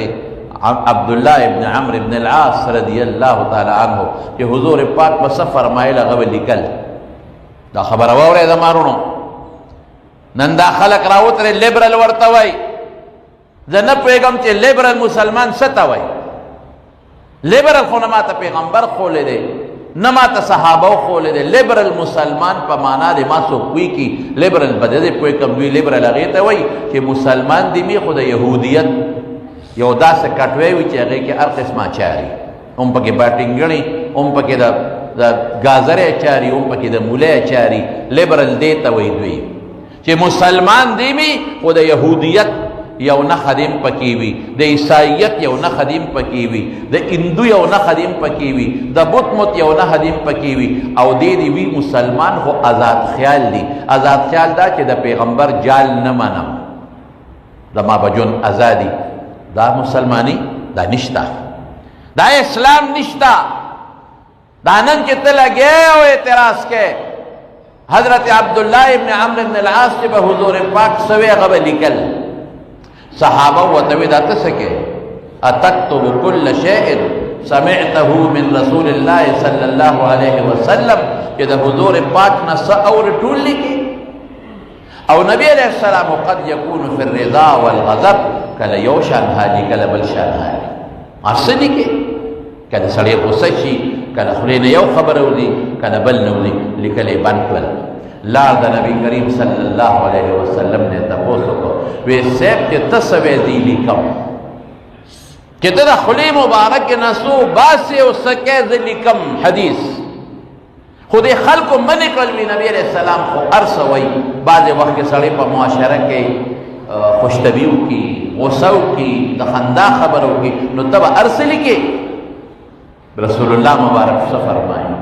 عبدالله ابن عمرو ابن العاص رضی الله تعالی عنه چې حضور پاک په څه فرمایل هغه به لیکل. دا خبره واورئ زما وروڼو، نن دا خلک راوترې لیبرل ورته وایي، زه نه پوهېږم چې لیبرل مسلمان څه ته وایي. لیبرل خو نه ماته پیغمبر ښولی دی، نه ماته صحابه ښولی دی. لیبرل مسلمان په معنا دی ما څوک پوه کړي، لیبرل به د دې پوه کړم، دوی لیبرل هغې ته وایي چې مسلمان دي مي خو د یهودیت یو داسې کټوی وي چې هغې کې هر قسمه اچاري، هم پکې باټینګڼې، هم پکې د ګازرې اچاري، هم پکې د مولې اچاري. لیبرل دې ته وایي دوی چې مسلمان دی مي خو د یهودیت یو نښه دې هم پکې وي، د عیسایت یو نښه دې هم پکې وي، د هندو یو نښه دې هم پکې وي، د بت مت یو نښه دې هم پکې وي، او دې دې وي مسلمان خو آزاد خیال دي. آزاد خیال دا چې د پیغمبر جال نه منم، زما به ژوند ازادي، دا مسلماني دا نشته، دا اسلام نشته. دا نن چې ته لګې او اعتراض کې، حضرت عبدالله ابن عمرو بن العاص چې به حضور پاک څه وی هغه به لیکل، صحابه ورته وی دا ته څه کوې؟ اتکتب کل شیء سمعته من رسول الله صلی الله علیه وسلم، چې د حضور پاک نه څه اورې ټول لیکي. او نبی علیه السلام قد یکون فی الرضا والغضب، کله یو شان حالي کله بل شان حالي، هر څه لیکي. کله سړی غوسه شي، کله خولې نه یو خبره وځي، کله بل نه وځي، لیکل یې بند کړل. لار د نبی کریم صلی الله علیه وسلم نه تپوس وکړو، وی صاحب چې ته څه وایې زه یې لیکم، چې ته د خولې مبارک نه څه وباسې او څه کوې زه لیکم حدیث. خو دې خلکو منې کړل. وی نبی علیه السلام خو هر څه وایي، بعضې وخت کې سړی په معاشره کې خوشطبعي وکړي، غوسه وکړي، د خندا خبره وکړي، نو ته به هر څه لیکې. رسول الله مبارک څه فرمایي؟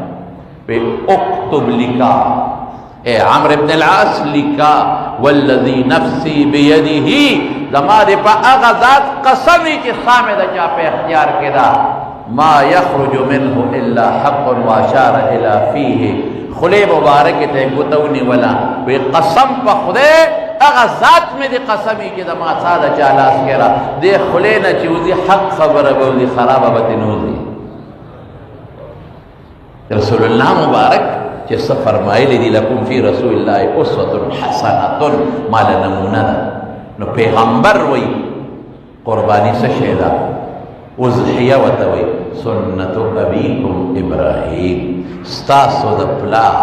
وی اکتب لیکا، اے عمرو ابن العاص لیکا، والذی نفسی بیده، زما دې په هغه ذات قسم وي چې ساه مې د چا په اختیار کې ده، ما یخرج منه الا حق واشار الی فیه، خولې مبارکې ته یې ګوته ونیوله، وی قسم په خدای هغه ذات مې دې قسم وي چې زما ساه د چا لاس کې را، دې خولې نه چې وځي حق خبره به وځي، خرابه به ترې نه وځي. رسول الله مبارک چې څه فرمایلی دي، لکم فی رسول الله اسوة حسنة، ما له نمونه ده. نو پیغمبر وایي قرباني څه شی ده؟ اضحیه ورته وایي. سنت ابیکم ابراهیم، ستاسو د پلار،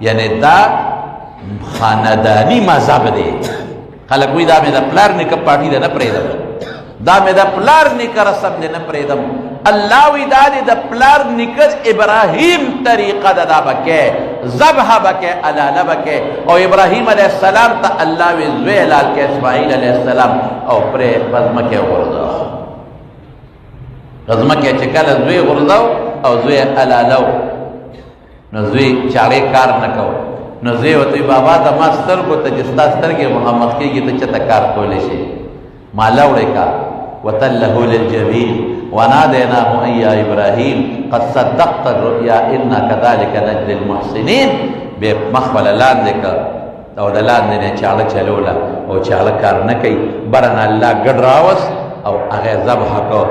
یعنی دا خاندانی مذهب دی. خلک وایي دا مې د پلار نیکه پارټي ده نه پرېږدم، دا مې د پلار نیکه رسم دی نه پرېږدم. الله وایي دا دې د پلار نیکه ابراهیم طریقه ده، دا به کوې، ذبح به کوې، حلاله به کوې. او ابراهیم علیه السلام ته الله وایي زوی حلال کړه اسماعیل علیه السلام، او پرې په ځمکه وغورځوه. په ځمکه چې کله زوی غورځو او زوی حلالو، نو زوی چاړې کار نه کوو، نو زوی ورته وایي بابا د ما سترګو ته چې ستا سترګې مخامخ کېږي ته چېرته کار کولی شې، ما لوړې کا. وتله للجبين وناديناه أن يا إبراهيم قد صدقت الرؤيا إنا كذلك نجزي المحسنين. بیا مخ وله لاندې کړ او د لاندې نه چاړه چلوله او چاړه کار نه کوي، بره نه الله ګډ راوست او هغه یې ذبح کړ.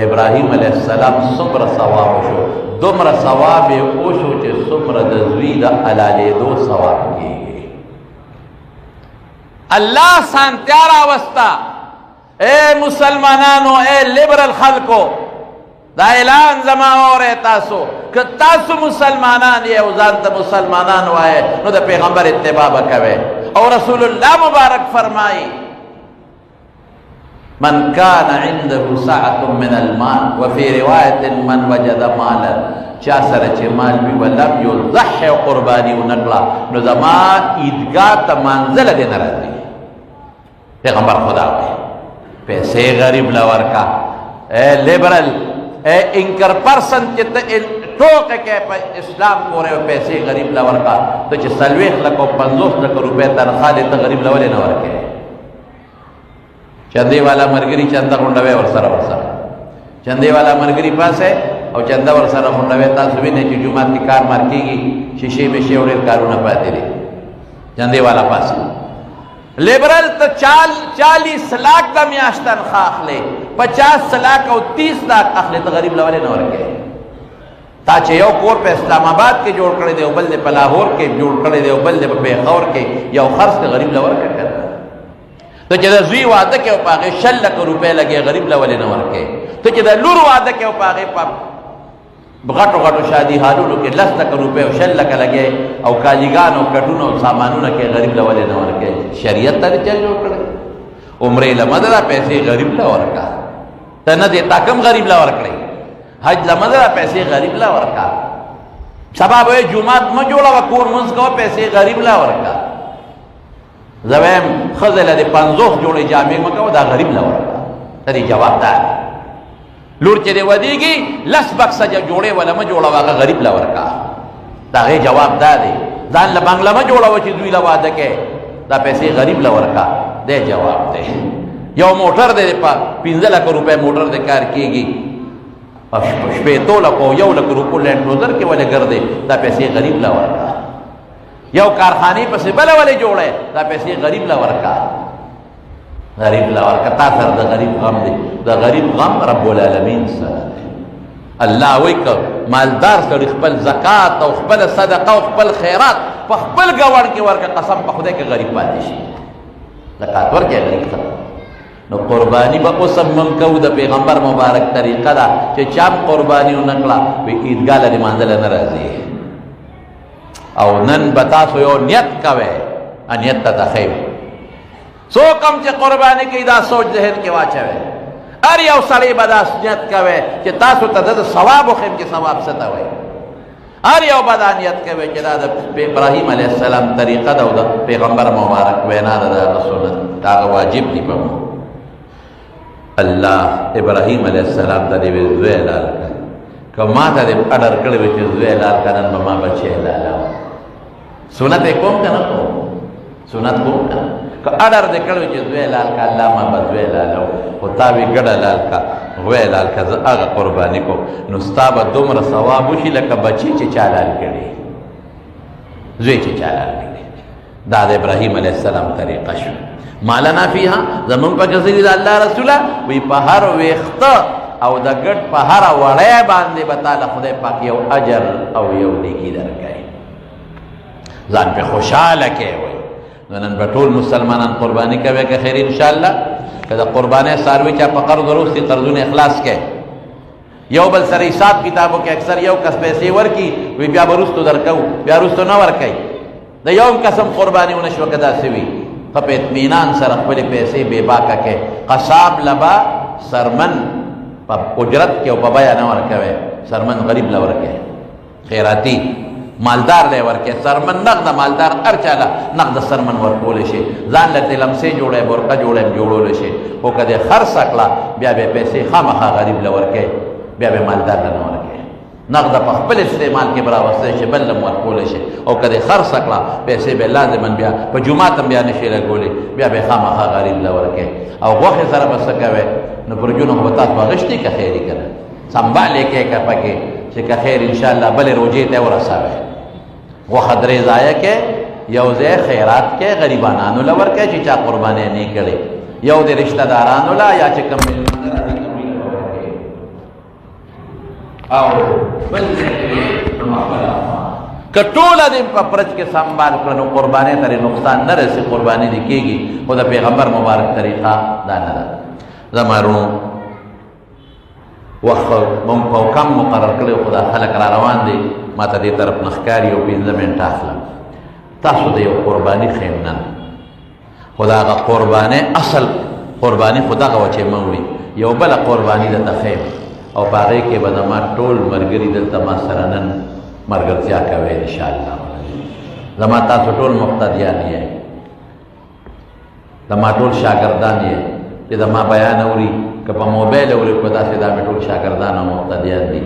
ابراهیم علیه السلام څومره ثواب وشو، دومره ثواب یې وشو چې څومره د زوی د حلالېدو ثواب کېږي. الله سانتیا راوسته. اے مسلمانانو، اے لیبرل خلکو، دا اعلان زما اورئ تاسو، که تاسو مسلمانان یې او ځان ته مسلمانان وایئ نو د پیغمبر اتباع به کوئ. او رسول الله مبارک فرمایي من كان عنده سعة من المال، وفي رواية من وجد مالا، چا سره چې مال وي ولم یضحي قرباني ونه کړه نو زما عیدګاه ته منزله دې نه راځي. پیغمبر خدا وایي پیسې غریب له ورکا. اے لیبرل، اے انکر پرسن چې ته ټوکه کوې په اسلام پورې، پیسې غریب له ورکا. ته چې 40 لکه او 50 لکه روپۍ تنخوا دې ته غریب له ولې نه ورکوې؟ چندې والا مرګري چنده غونډوي ورسره ورسره، چندې والا مرګري پاسه او چنده ورسره غونډوي. تاسو وینئ چې جومات کې کار مار کېږي، شیشې میشې او ډېر کارونه پاتې دي، چندې والا پاسه. لیبرل ته 40 لاک د میاشت تنخوا اخلې، 50 لاک او 30 لاک اخلې، ته غریب له ولې نه ورکوې؟ تا چې یو کور په اسلام آباد کې جوړ کړی دی او بل دی په لاهور کې جوړ کړی دی او بل دی په پېښور کې، یو خرڅ ته غریب له ورکړه که نه؟ ته چې د زوی واده کوې او په هغې 20 لکه روپۍ لګې، غریب له ولې نه ورکوې؟ ته چې د لور واده کوې او په هغې په غټو غټو شادي هالونو کې 10 لکه روپۍ او 20 لکه لګې او کالیګان او کټونه او سامانونه کې، غریب له ولې نه ورکوې؟ شریعت ته دې چل جوړ کړی. عمرې له مه ده پیسې غریب له ورکړه، ته نه دې تا کوم غریب له ورکړې. حج له مه ده پیسې غریب له ورکړه. سبا به یې جومات مه جوړوه، کور مونځ کوه، پیسې غریب له ورکړه. زه وایم ښځې له دې 50 جوړې جامې مه کوه، دا غریب له ورکړه. ته دې جواب دا دی. لور چې دې ودېږي 10 بکسه جوړې وله مه جوړوه، هغه غریب له ورکړه. د هغې جواب دا دی. ځان له بنګله مه جوړوه چې دوی له واده کوې، دا پیسې غریب له ورکړه. دی جواب دی. یو موټر دی په 5 لکه روپۍ موټر دی کار کېږي، په 60 لکو 1 لک روپو لینډ کروزر کې ولې ګرځې، دا پیسې غریب له ورکړه. یو کارخانې پسې بله ولې جوړې، دا پیسې غریب له ورکړه. غریب له ورکړه. تا سره د غریب غم دی، د غریب غم رب العالمین سره دی. الله وایي که مالدار سړي خپل زکات او خپل صدقه او خپل خیرات په خپل ګاونډ کې ورکړه، قسم په خدای کې غریب پاتې شي. زکات ورکړي غریب ته. نو قرباني به اوس هم موږ کوو، د پیغمبر مبارک طریقه ده چې چا هم قرباني ونه کړه وایي عیدګاه له دې منزله نه راځي. او نن به تاسو یو نیت کوئ، نیت ته ښه وي. څوک هم چې قرباني کوي دا سوچ ذهن کې واچوي. هر یو سړی به دا نیت کوي چې تاسو ته د ثواب وښیم چې ثواب څه ته وایي. هر یو به دا نیت کوي چې دا د ابراهیم علیه السلام طریقه ده او د پیغمبر مبارک وینا ده، د هغه سنت، د هغه واجب دي په موږ. الله ابراهیم علیه السلام ته دې زوی حلال کړ. که ما ته دې اډر کړی وي چې زوی حلال کړه، نن به ما بچی حلالوه. سنت یې کوم که نه کوم؟ سنت کوم که نه؟ که اډر دې کړی چې زوی حلال کړه، الله ما به زوی حلالوه، خو تا وی ګډه حلال کړه، غوی حلال کړه، زه هغه قرباني کوم، نو ستا به دومره ثواب وشي لکه بچی چې چا حلال کړي، زوی چې چا حلال کړي. دا د ابراهیم علیه السلام طریقه شوه. مالنا فیها، زمونږ په څه دي د الله رسوله وی په هر ویښته او د ګډ په هره وړی باندې به تا له خدای پاک یو اجر او یو نیکي درکوي. ځان پې خوشحاله کوي. وایي نو نن به ټول مسلمانان قرباني کوي که خیر انشاءالله. که د قربانۍ څاروي چا په قرض وروستي، قرضونه اخلاص کوي. یو بل سره حساب کتابو کې اکثر یو کس پیسې ورکي وی بیا به وروستو درکوو، بیا وروستو نه ورکوي. د یو کس هم قرباني ونه شوه. که داسې وي ښه په اطمینان سره خپلې پیسې بې باکه کې. قصاب له به سرمن په اجرت کې او په بیه نه ورکوي، سرمن غریب له ورکوي، خیراتی مالدار له ورکوي. سرمن نغده مالدار هر چا له نغده سرمن ورکولی شي، ځان له ترې لمسې جوړوي، برقه جوړوي، جوړولی شي. خو که دې خرڅه کړه بیا به پیسې خامخا غریب له ورکوي، بیا به مالدار له نه ورکوي. نغده په خپل استعمال کې به راوستی شي، بل له هم ورکولی شي. او که دې خرڅه کړه پیسې به لازما بیا په جومات هم بیا نه شي لګولی، بیا به خامخا غریب له ورکوي. او غوښې سره به څه کوې؟ نو برجونو خو به تاسو اخیستي که خیري که نه، سنبال یې کوې که پکې چې که خیر انشاءالله بلې روژې ته ورسوې. غوښه درې ځایه کې، یو ځای خیرات کې غریبانانو له ورکوې چې چا قربانۍ نه کړې، یو د رشته دارانو له یا چې کوم مېلمانه راځي او بل ځای کې که ټوله دې په پرچ کې سنبال کړه نو قربانۍ ته نقصان نه رسي، قرباني دې کېږي. خو د پیغمبر مبارک طریقه دا نه ده. زما وروڼو وخت مونږ په کم مقرر کړی، خو دا خلک را روان دي، ما ته دې طرف نه ښکاري او 5 منټه اخلم. تاسو د یو قرباني ښیم نن، خو د هغه قربانۍ اصل قرباني خو دغه وه چې مونږ وي، یو بله قرباني درته ښیم او په هغې کې به زما ټول ملګري دلته ما سره نن ملګرتیا کوي انشاءالله. زما تاسو ټول مقتدیان یې، زما ټول شاګردان یې چې زما بیان اوري، که په موبایل اوري که داسې، دا مې ټول شاګردان او مقتدیان دي.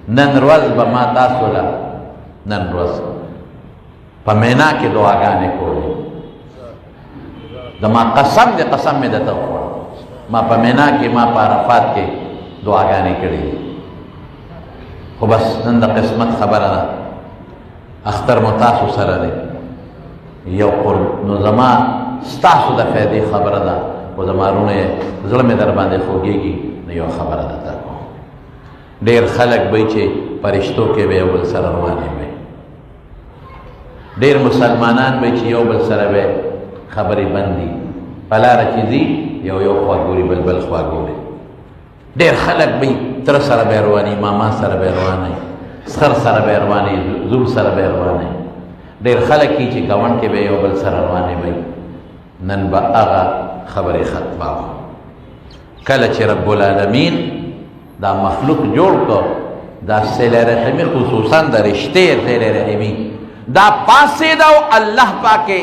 نن ورځ به ما تاسو له نن ورځ په مینا کې دعاګانې کولې. زما قسم دی، قسم مې درته وخوړ، ما په مینا کې، ما په عرفات کې دعاګانې کړې دي. خو بس نن د قسمت خبره ده، اختر مو تاسو سره دی، یو قرب نو زما ستاسو د فایدې خبره ده، خو زما وروڼه یې زړه مې در باندې خوږېږي. نو یو خبره درته کوم، ډېر خلک به چې په رشتو کې به یو بل سره روانې وي، ډېر مسلمانان به چې یو بل سره به خبرې بندي، په لاره چې ځي یو یو خوا ګوري، بل بل خوا ګوري. ډېر خلک به تره سره به رواني، ماما سره به رواني، سخر سره به رواني، زوم سره به رواني. ډېر خلک یې چې ګاونډ کې به یو بل سره روانې وي. نن به هغه خبرې ختمه وه. کله چې رب العالمین دا مخلوق جوړ کړ، دا صله رحمي خصوصا د رشتې صله رحمي دا پاسېده او الله پاکې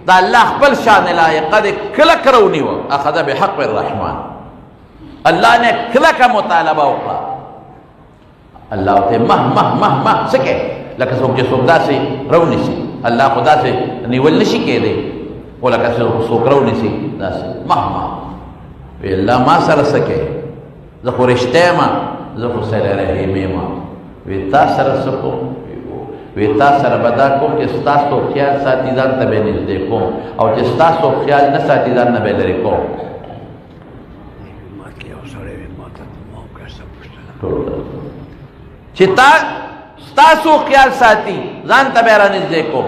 دا الله خپل شان لایقه دې کلک راونیوه. اخذ بحق الرحمن، الله نه کلکه مطالبه وکړه. الله ته مه مه مه مه څه کوې؟ لکه څوک چې څوک داسې راونیسي، الله خو داسې نیول نشي کېدی، خو لکه څوک راونیسي داسې مه مه. وی الله ما سره څه کوې؟ زه خو رښتیا یم، زه خو صله رحمي یم. وی تا سره څه کوم؟ وی تا سره به دا کوم چې ستا څوک خیال ساتي ځان ته به یې نږدې کوم، او چې ستا څوک خیال نه ساتي ځان نه به یې لرې کوم. چې تا ستا څوک خیال ساتي ځان ته به یې رانږدې کوم،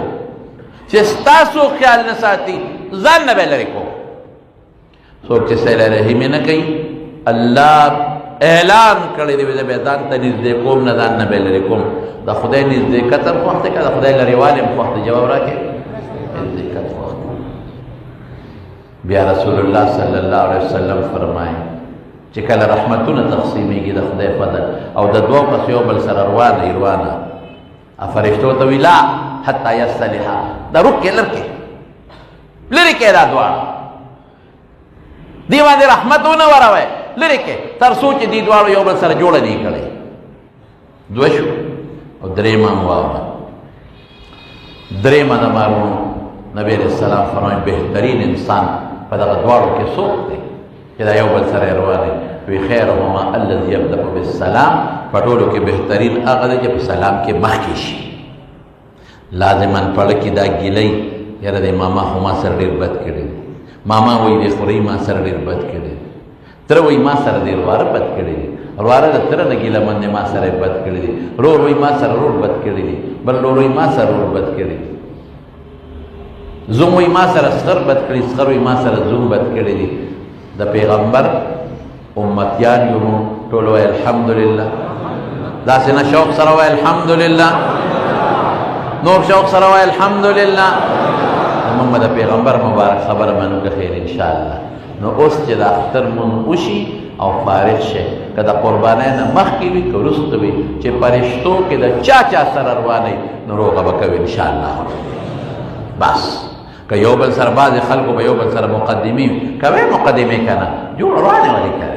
چې ستا څوک خیال نه ساتي ځان نه به یې لرې کوم. څوک چې صله رحمي نه کوي، الله اعلان کړی دی زه به ځان ته نږدې کوم نه ځان نه به یې لرې کوم. د خدای نږدېکت هم خوښ دی که د خدای لرېوالی هم خوښ دی؟ جواب راکړئ، نږدېکت خوښ دی. بیا رسول الله صلی الله علیه وسلم فرمایي چې کله رحمتونه تقسیمېږي د خدای فضل او د دوو کسو یو بل سره روانه روانه، فرشتو ته وي لا حتی یصطلحا، دا رکې لرکې لرې کې دا دواړه دې باندې رحمت ونه وروئ، لرې کې تر څو چې دې دواړو یو بل سره جوړه نه کړي. دوه شو او درېیمه هم واوره. درېیمه د مارونو نبی علیه السلام فرمایي بهترین انسان په دغه دواړو کې څوک دی چې دا یو بل سره روان دی؟ وی خیرهما الذي یبدأ بالسلام، په ټولو کې بهترین هغه دی چې په سلام کې مخکې شي. لازما پړه کې دا ګیلۍ، یاره د ماما خو ما سره ډېر بد کړی دی، ماما وایي د خورۍ ما سره ډېر بد کړی دی، تره وایي ما سره ډېر واره بد کړی دی، ورواره د تره نه ګیله من دی ما سره یې بد کړی دی، ورور وایي ما سره ورور بد کړی دی، بل ورور وایي ما سره ورور بد کړی دی، زوم وایي ما سره سخر بد کړی، سخر وایي ما سره زوم بد کړی دی. د پیغمبر امتیان یو مونږ، ټول وایي الحمدلله. داسې نه شوق سره وایي الحمدلله، نور شوق سره وایي الحمدلله. موږ به د پیغمبر مبارک خبره منو که خیر انشاءالله. نو اوس چې د اختر مونږ وشي او فارغ شي، که د قربانۍ نه مخکې وي که وروسته وي، چې فرشتو کې د چا چا سره روانه وي نو روغه به کوي انشاءالله. بس که یو بل سره بعضې خلکو به یو بل سره مقدمې وي، کوې مقدمې که نه جوړ روانې ولې کوې؟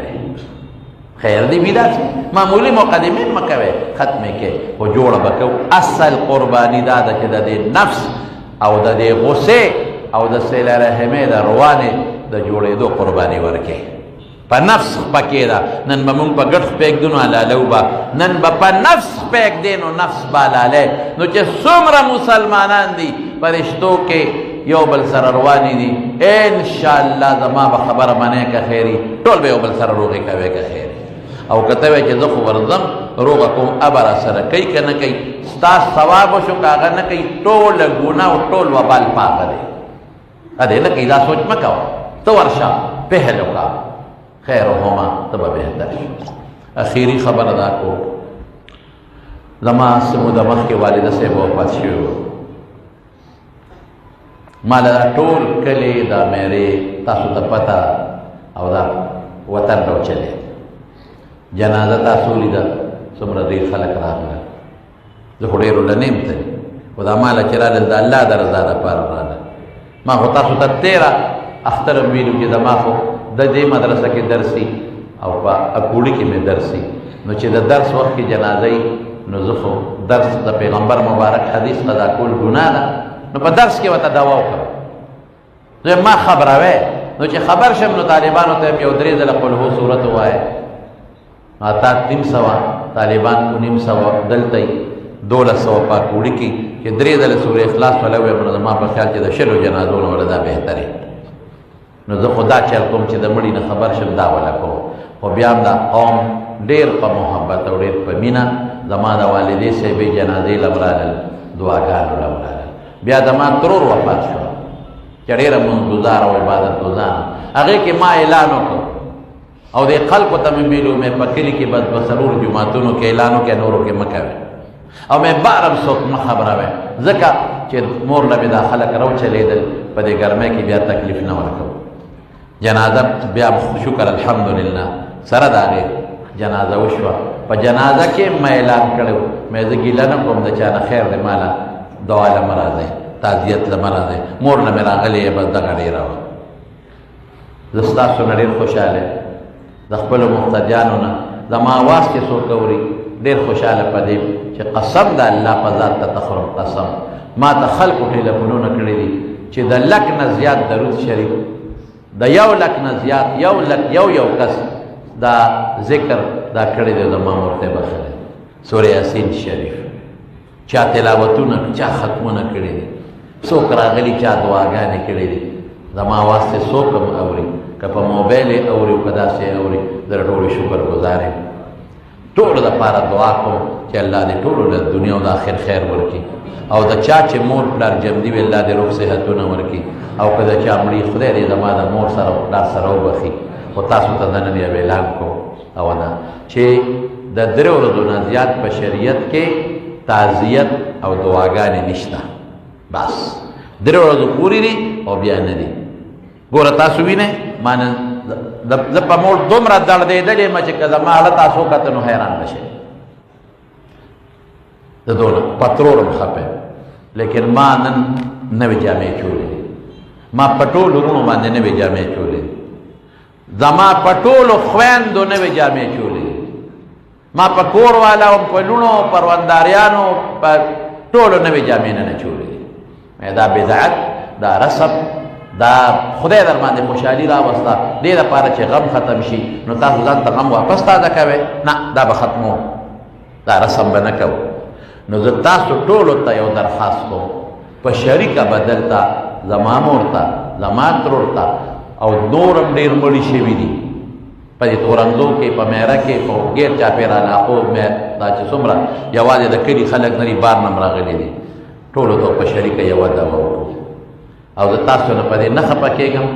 خیر دی وي، داسې معمولي مقدمې مه کوې، ختمې کې خو جوړه به کوو. اصل قرباني دا ده چې د دې نفس او د دې غصې او د صله رحمې د روانې د جوړېدو قرباني ورکې. په نفس خپه ده، نن به مونږ په ګډ خپه ږدو نو حلالو به، نن به په نفس خپه ږدې نو نفس به حلالې. نو چې څومره مسلمانان دي فرشتو کې یو بل سره روانې دي، انشاءالله زما به خبره منې که خیري، ټول به یو بل سره روغې کوې که خیري. او که ته وایې چې زه خو ورځم روغه کوم، ابه را سره کوي که نه کوي، ستا ثواب وشو که هغه نه کوي، ټوله ګناه او ټول وبال په هغه دی. دې نه کوي، دا سوچ مه کوه، ته ورشه پهل وکړه، خیرهما ته به بهتر شي. اخیري خبره دا کوم، زما څه موده مخکې والده صاحب وفات شوی و. ما له دا ټول کلی دا میرې تاسو ته پته او دا وطن راوچلې، جنازه تاسو ولیده څومره ډېر خلک راغلل. زه خو ډېرو له نه یم تللی، خو دا ما له چې رالل د الله د رضا دپاره رالل. ما خو تاسو ته تېره اختر هم ویلو چې زما خو د دې مدرسه کې درسي او په اکوړي کې مې درسي، نو چې د درس وخت کې جنازه وي نو زه خو درس د پیغمبر مبارک حدیث قضا کول ګناه ده، نو په درس کې ورته دوا وکړم. زه ما خبروې، نو چې خبر شم نو طالبانو ته یو درې ځله قل هو سورت ووایه، نو اته 300 طالبان 950 دلته 1200 په اکوړي کې چې درې ځله سورې اخلاص ولا ووایم، نو زما په خیال چې د 20 جنازو نه ولا دا بهتر دی. نو زه خو دا چل کوم چې د مړي نه خبر شم دا ولا کوم. خو بیا هم دا قوم ډېر په محبت او ډېر په مینه زما د والدې صاحبې جنازې له راغلل، دعاګانو له راغلل. بیا زما ترور وفات شو چې ډېره مونځ ګزاره او عبادت ګزاره، هغې کې ما اعلان وکړ او دې خلکو ته مې ویلو، مې په کلي کې بس په څلورو جوماتونو کې اعلان وکړ، نورو کې مه کوئ، او مې بار هم څوک مه خبروئ، ځکه چې مور له مې دا خلک راوچلېدل، په دې ګرمۍ کې بیا تکلیف نه ورکوم. جنازه بیا شکر الحمدلله سره د هغې جنازه وشوه. په جنازه کې ما اعلان کړی و، مې زه ګیله نه کوم د چا نه، خیر دی ماله دعا له مه راځئ، تعزیت له مه راځئ، مور له مې راغلې یې، بس دغه ډېره وه. زه ستاسو نه ډېر خوشحاله یم، د خپلو مقتدیانو نه زما اواز چې څوک اوري ډېر خوشحاله په دې چې قسم د الله په ذات ته تخرم قسم، ما ته خلکو ټیلیفونونه کړي دي چې د لک نه زیات درود شریف، د 1 لک نه زیات، 1 لک یو کس دا ذکر دا کړی دی، زما مور ته بخښلی. سورې یاسین شریف چا تلاوتونه چا ختمونه کړي دي، څوک راغلي چا دعاګانې کړي دي، زما اواز ته څوک هم اوري، که په موبایل یې اوري او که داسې یې اوري، زه د ټولو شکر ګزار یم. ټولو دپاره دعا کوم چې الله دې ټولو له دنیا او د آخر خیر ورکړي، او د چا چې مور پلار جمدي وي الله دې روغ صحتونه ورکړي، او که د چا مړي خدای دې زما د مور سره او پلار سره وبخښي. خو تاسو ته د نن یو اعلان کوم، او دا چې د 3 ورځو نه زیات په شریعت کې تعزیت او دعاګانې نشته. بس 3 ورځو پورې دي او بیا نه دي. ګوره تاسو وینئ، ما نن زه په مور دومره دړدېدلی یم چې که زما اړه تاسو وکتل نو حیران به شئ. زه دونه په ترور هم خفه یم، لیکن ما نن نوې جامې چولې دي، ما په ټولو وروڼو باندې نوې جامې چولې دي، زما په ټولو خویندو نوې جامې چولې دي، ما په کور والا او په لوڼو پرونداریانو په ټولو نوې جامې نه چولې دي. دا بدعت، دا رسم، دا خدای در باندې خوشحالي راوسته دې لپاره چې غم ختم شي. نو تاسو ځان ته غم واپس تازه کوئ نه، دا به ختمو، دا رسم به نه کوو. نو زه تاسو ټولو ته یو درخواست کوم، په شریکه به دلته زما مور ته، زما ترور ته او نور هم ډېر مړي شوي دي په دې تورنځو کې، په میره کې، په غیر چاپېره علاقو دا چې څومره یوازې د کلي خلک نه دي، بار نه هم راغلي دي، ټولو ته په شریکه یوه دوا وکړو. او زه تاسو نه په دې نه خفه کېږم،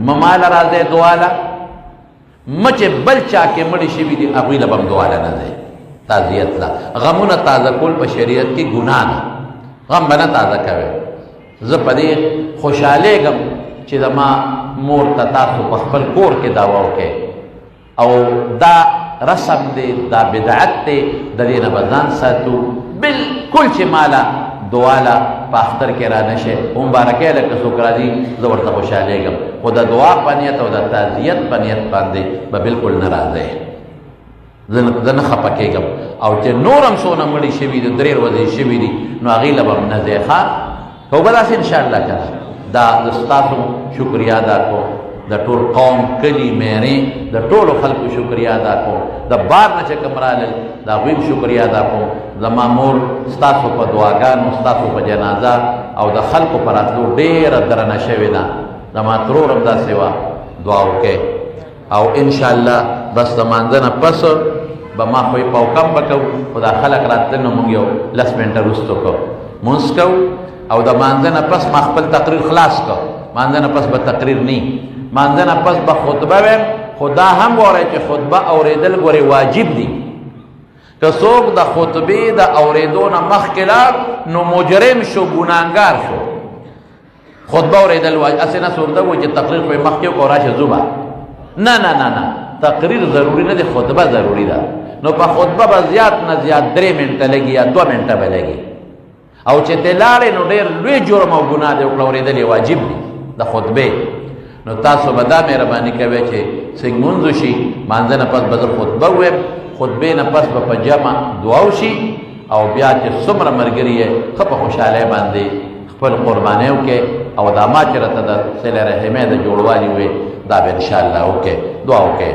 مه ماله راځئ دعا له، مچې بل چا کې مړي شوي دي هغوی له به هم دعا له نه ځئ. تعزیت له غمونه تازه کول په شریعت کې ګناه ده، غم به نه تازه کوئ. زه په دې خوشحالېږم چې زما مور ته تاسو په خپل کور کې دعوه وکړئ، او دا رسم دی، دا بدعت دی، د دې نه به ځان ساتو بالکل. چې ماله دعا له په اختر کې را نه شي، مبارکۍ له که څوک راځي زه ورته خوشحالېږم، خو د دعا په نیت او د تعزیت په نیت باندې به بالکل نه راځئ. زه نه خفه کېږم. او چې نور هم څونه مړي شوي دي، 3 ورځې شوي دي، نو هغې له به هم نه ځئ. ښه خو به داسې انشاءالله که نه. دا د ستاسو شکریه ادا کوم، د ټول قوم کلي میرې د ټولو خلکو شکریه ادا کوم، د بار نه چې کوم رالل د هغوی هم شکریه ادا کوم. زما مور ستاسو په دعاګانو، ستاسو په جنازه او د خلکو په راتلو ډېره درنه شوې ده. زما ترور هم داسې وه، دعا وکړئ. او انشاءالله بس د مانځه نه پس به ما خو یې پوکم به کوو، خو دا خلک راتلل نو موږ یو 10 منټه وروسته کوو مونځ کوو. او د مانځه نه پس ما خپل تقریر خلاص کړ، مانځه نه پس به تقریر نی، مانځه نه پس به خطبه وایم. خو دا هم واورئ چې خطبه اورېدل ګورې واجب دي. که څوک د خطبې د اورېدو نه مخکې لاړ نو مجرم شو، ګناهګار شو. خطبه اورېدل واجب، هسې نه څوک دا وایي چې تقریر خو یې مخکې وکړو راشه ځو به. نه نه نه نه، تقریر ضروري نه دی، خطبه ضروري ده. نو په خطبه به زیات نه زیات 3 منټه لګي یا 2 منټه به لګي، او چې ته لاړې نو ډېر لوی جرم او ګناه دی وکړه، اورېدل یې واجب دي د خطبې. نو تاسو به دا مهرباني کوئ چې څنګه مونځ وشي، مانځه نه پس به زه خطبه ووایم، خطبې نه پس به په جمع دعا وشي، او بیا چې څومره ملګري یې ښه په خوشحالۍ باندې خپل قربانۍ وکړي، او دا ما چې راته د صله رحمۍ د جوړوالي وي دا به انشاءالله وکړي. دعا وکړئ.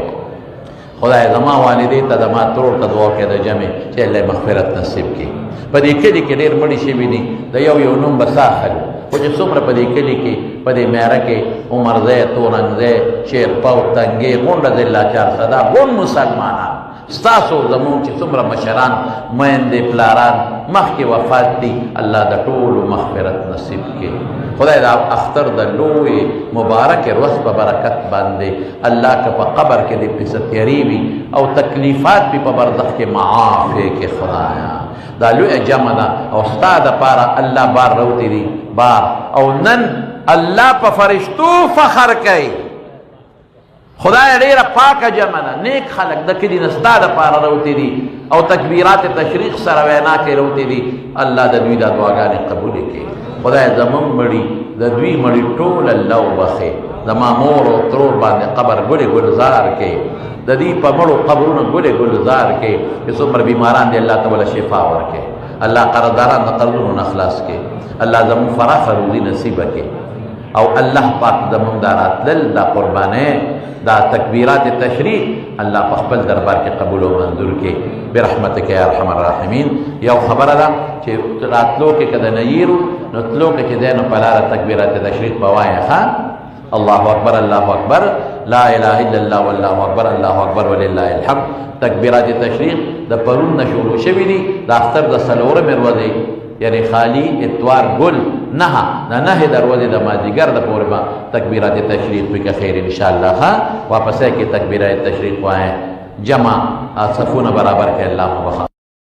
خدای زما والدې ته، زما ترور ته دعا وکړي د جمع چې الله مغفرت نصیب کړي. په دې کلي کې ډېر مړي شوي دي، د یو یو نوم به څه اخلو، خو چې څومره په دې کلي کې په دې میره کې عمرزی، تورنګزی، شیرپاو، تنګې، غونډه ضلع چارسده، غونډ مسلمانان ستاسو زمونږ چې څومره مشران، میندې، پلاران مخکې وفات دي، الله د ټولو مغفرت نصیب کړي. خدای دا اختر د لوی مبارک ورځ په برکت باندې الله که په قبر کې دې پسې تیارې وي او تکلیفات وي په برزخ کې معاف یې کړي. خدایا دا لویه جمع ده او ستا دپاره الله بار راوتي دي بار، او نن الله په فرشتو فخر کوي. خدای ډېره پاکه جمع ده، نیک خلک د کلي نه ستا دپاره راوتي دي او تکبیرات تشریق سره وینا کې راوتي دي. الله د دوی دا دعاګانې قبولې کړي. خدای زمونږ مړي، د دوی مړي ټول الله وبخښي. زما مور او ترور باندې قبر ګلې ګلزار کړي، د دې په مړو قبرونه ګلې ګلزار کړي. چې څومره بیماران دي الله ته وله شفا ورکړي. الله قرضداران د قرضونو نه خلاص کړي. الله زمونږ فراخه روزي نصیبه کړي. او الله پاک زمونږ دا راتلل، دا قربانۍ، دا تکبیرات تشریق الله په خپل دربار کې قبول او منظور کړي برحمتک یا ارحم الراحمین. یو خبره ده چې راتلو کې که د نیرو نو تلو کې چې دی نو په لاره تکبیرات تشریق به وایې. ښه، الله اکبر، الله اکبر، لا اله الا الله والله اکبر، الله اکبر ولله الحمد. تکبیرات تشریق د پرون نه شروع شوي دي، د اختر د 4مې ورځې یعنی خالی اتوار ګل نه د 9 د ورځې د مازدیګر د پورې به تکبیرات تشریق وي که خیر انشاءالله. ښه، واپسې کې تکبیرات تشریق وایې، جمع صفونه برابر کړئ. الله مو بخښه.